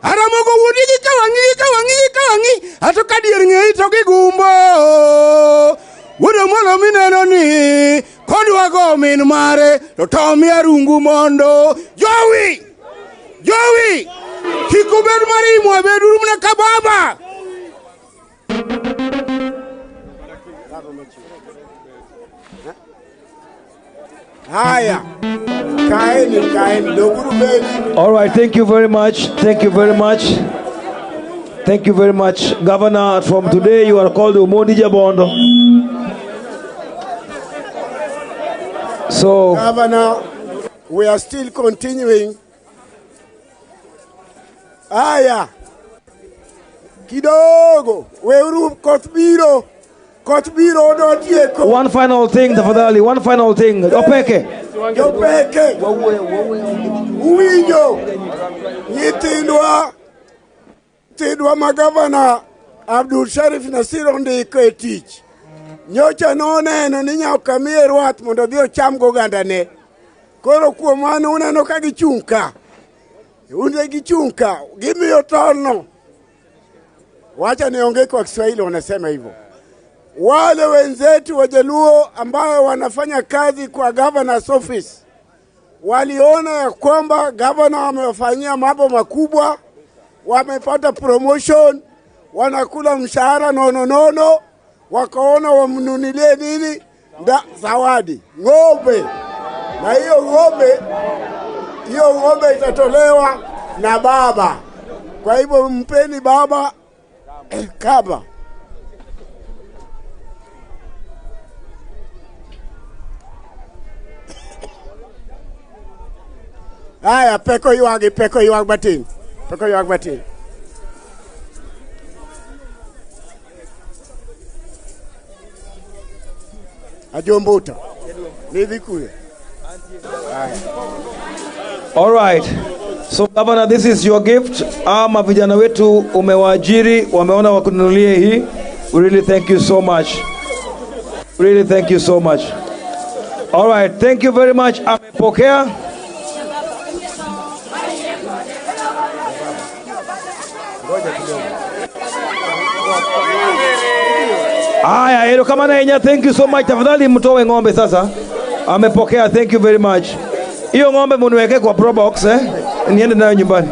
Aramogo wuodi gi kawangi gi kawangi gi kawangi. Ato ka dier ng'eyi to gigumbo. Wuod Omolo mineno ni kodwa go min mare to tomi arungu mondo. Jowi! Jowi! Kik ubed marimo, beduru mana ka baba. Haya. Kaeni, kaeni. Doguru beni. All right, thank you very much. Thank you very much. Thank you very much. Governor, from today you are called Omondi Jabondo. So, Governor, we are still continuing. Aya. Kidogo. Weuru koth biro. Koth biro dotieko. One final thing, tafadhali. One final thing. Opeke. Jopeke. Uwinjo. Nyithindwa. Nyithindwa ma Governor Abdul Sharif Nasir ondiko e tich. Nyocha noneno ni nyaka miye rwath mondo odhi ocham gogandane. Koro kuom mano uneno ka gichung' ka. Unde gichung' ka. Gimiyo tolno. Wacha niongee kwa Kiswahili, wanasema hivyo. Wale wenzetu Wajaluo ambao wanafanya kazi kwa governor's office waliona ya kwamba governor amewafanyia mambo makubwa, wamepata promotion, wanakula mshahara nono nono, wakaona wamnunulie nini? Zawadi, ng'ombe. Na hiyo ng'ombe itatolewa na baba. Kwa hivyo mpeni baba kaba. Haya, peko yuagi batin. Peko yuag batin. Ajombuta. Nidhi kule. All right. So Governor, this is your gift. Ama vijana wetu umewaajiri, wameona wakununulie hii. We really thank you so much. Really thank you so much. All right, thank you very much. Amepokea. Aya, ero kama na enya, thank you so much. Tafadhali mtoe ng'ombe sasa. Amepokea, thank you very much. Hiyo ng'ombe muniweke kwa pro box, niende nayo nyumbani.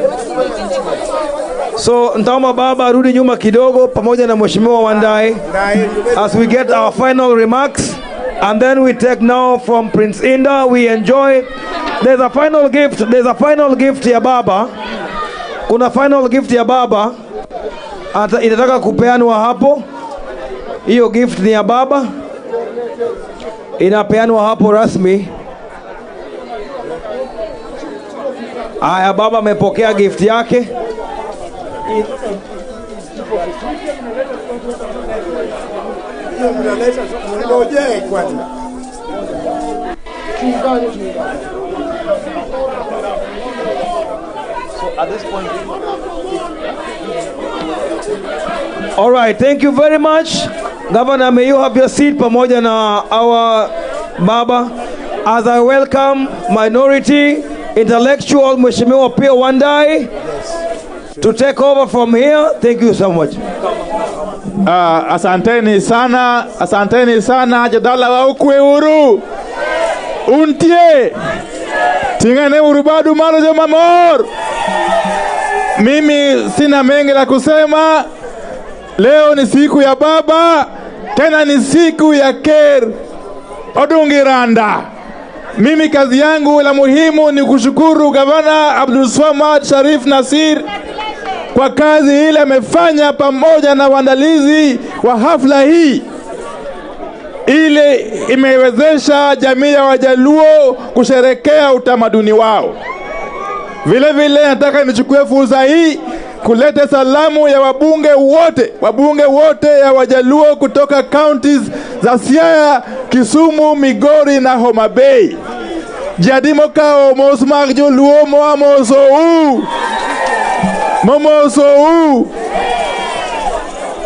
So nitaomba baba arudi nyuma kidogo pamoja na Mheshimiwa Wandai as we get our final remarks, and then we take now from Prince Inda. We enjoy. There's a final gift. There's a final gift ya baba. Kuna final gift ya baba. Ata inataka kupeanwa hapo. Hiyo gift ni ya baba. Inapeanwa hapo rasmi. Aya, baba amepokea gift yake. So at this point, all right, thank you very much. Governor, may you have your seat pamoja na our baba. As I welcome minority intellectual Mheshimiwa Opiyo Wandayi to take over from here. Thank you so much. Asanteni sana, asanteni sana jadala wa ukwe uru. Untie. Tingane urubadu malo jomamor. Mimi sina mengi la kusema. Leo ni siku ya baba, tena ni siku ya Ker Odungi Randa. Mimi kazi yangu la muhimu ni kushukuru Gavana Abdulswamad Sharif Nasir kwa kazi ile amefanya pamoja na waandalizi wa hafla hii. Ile imewezesha jamii ya Wajaluo kusherekea utamaduni wao. Vile vile nataka nichukue fursa hii kuleta salamu ya wabunge wote ya Wajaluo kutoka counties za Siaya, Kisumu, Migori na Homa Bay. Jadi mokawo mos mag joluo moa mosou. Momosou.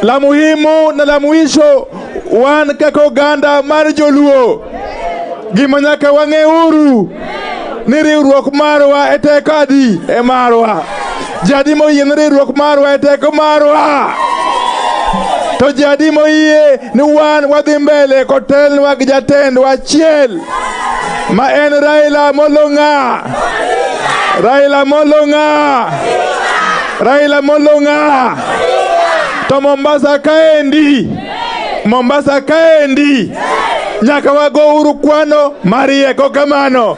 La muhimu na la mwisho, wan kaka oganda mar joluo, gima nyaka wang'euru ni riwruok marwa e teko adi e marwa. Jadi moyie ni riwruok marwa e teko marwa. To jadi moyie ni wan wadhi mbele kotelnwa gi jatendwa achiel ma en Raila Amolo ng'a? Raila Amolo ng'a? Raila Amolo ng'a? To Mombasa kaendi, Mombasa kaendi, nyaka wago uru kwano marieko kamano.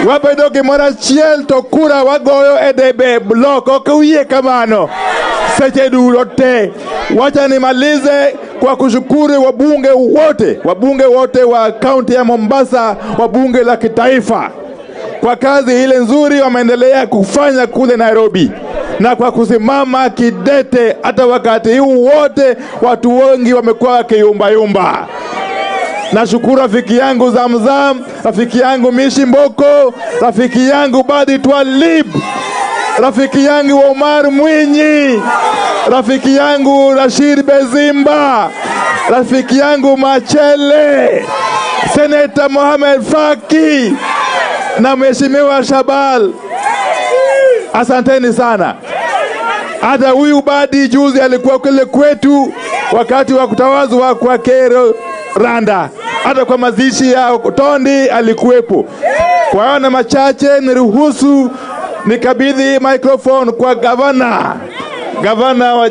Wabedo gimoro achiel to kura wagoyo e debe blok, ok uyie kamano. Seche duto te. Wacha nimalize kwa kushukuru wabunge wote wa kaunti ya Mombasa, wabunge la kitaifa, kwa kazi ile nzuri wameendelea kufanya kule Nairobi, na kwa kusimama kidete hata wakati huu wote watu wengi wamekuwa wakiyumba yumba. Nashukuru rafiki yangu Zamzam, rafiki yangu Mishi Mboko, rafiki yangu Badi Twalib, rafiki yangu Omar Mwinyi, rafiki yangu Rashid Bezimba, rafiki yangu Machele, Seneta Mohamed Faki na Mheshimiwa Shabal. Asanteni sana. Hata huyu Badi juzi alikuwa kule kwetu wakati wa kutawazwa kwa Kero Randa, hata kwa mazishi ya Tondi alikuwepo. Kwa hayo na machache, niruhusu nikabidhi microphone kwa gavana wa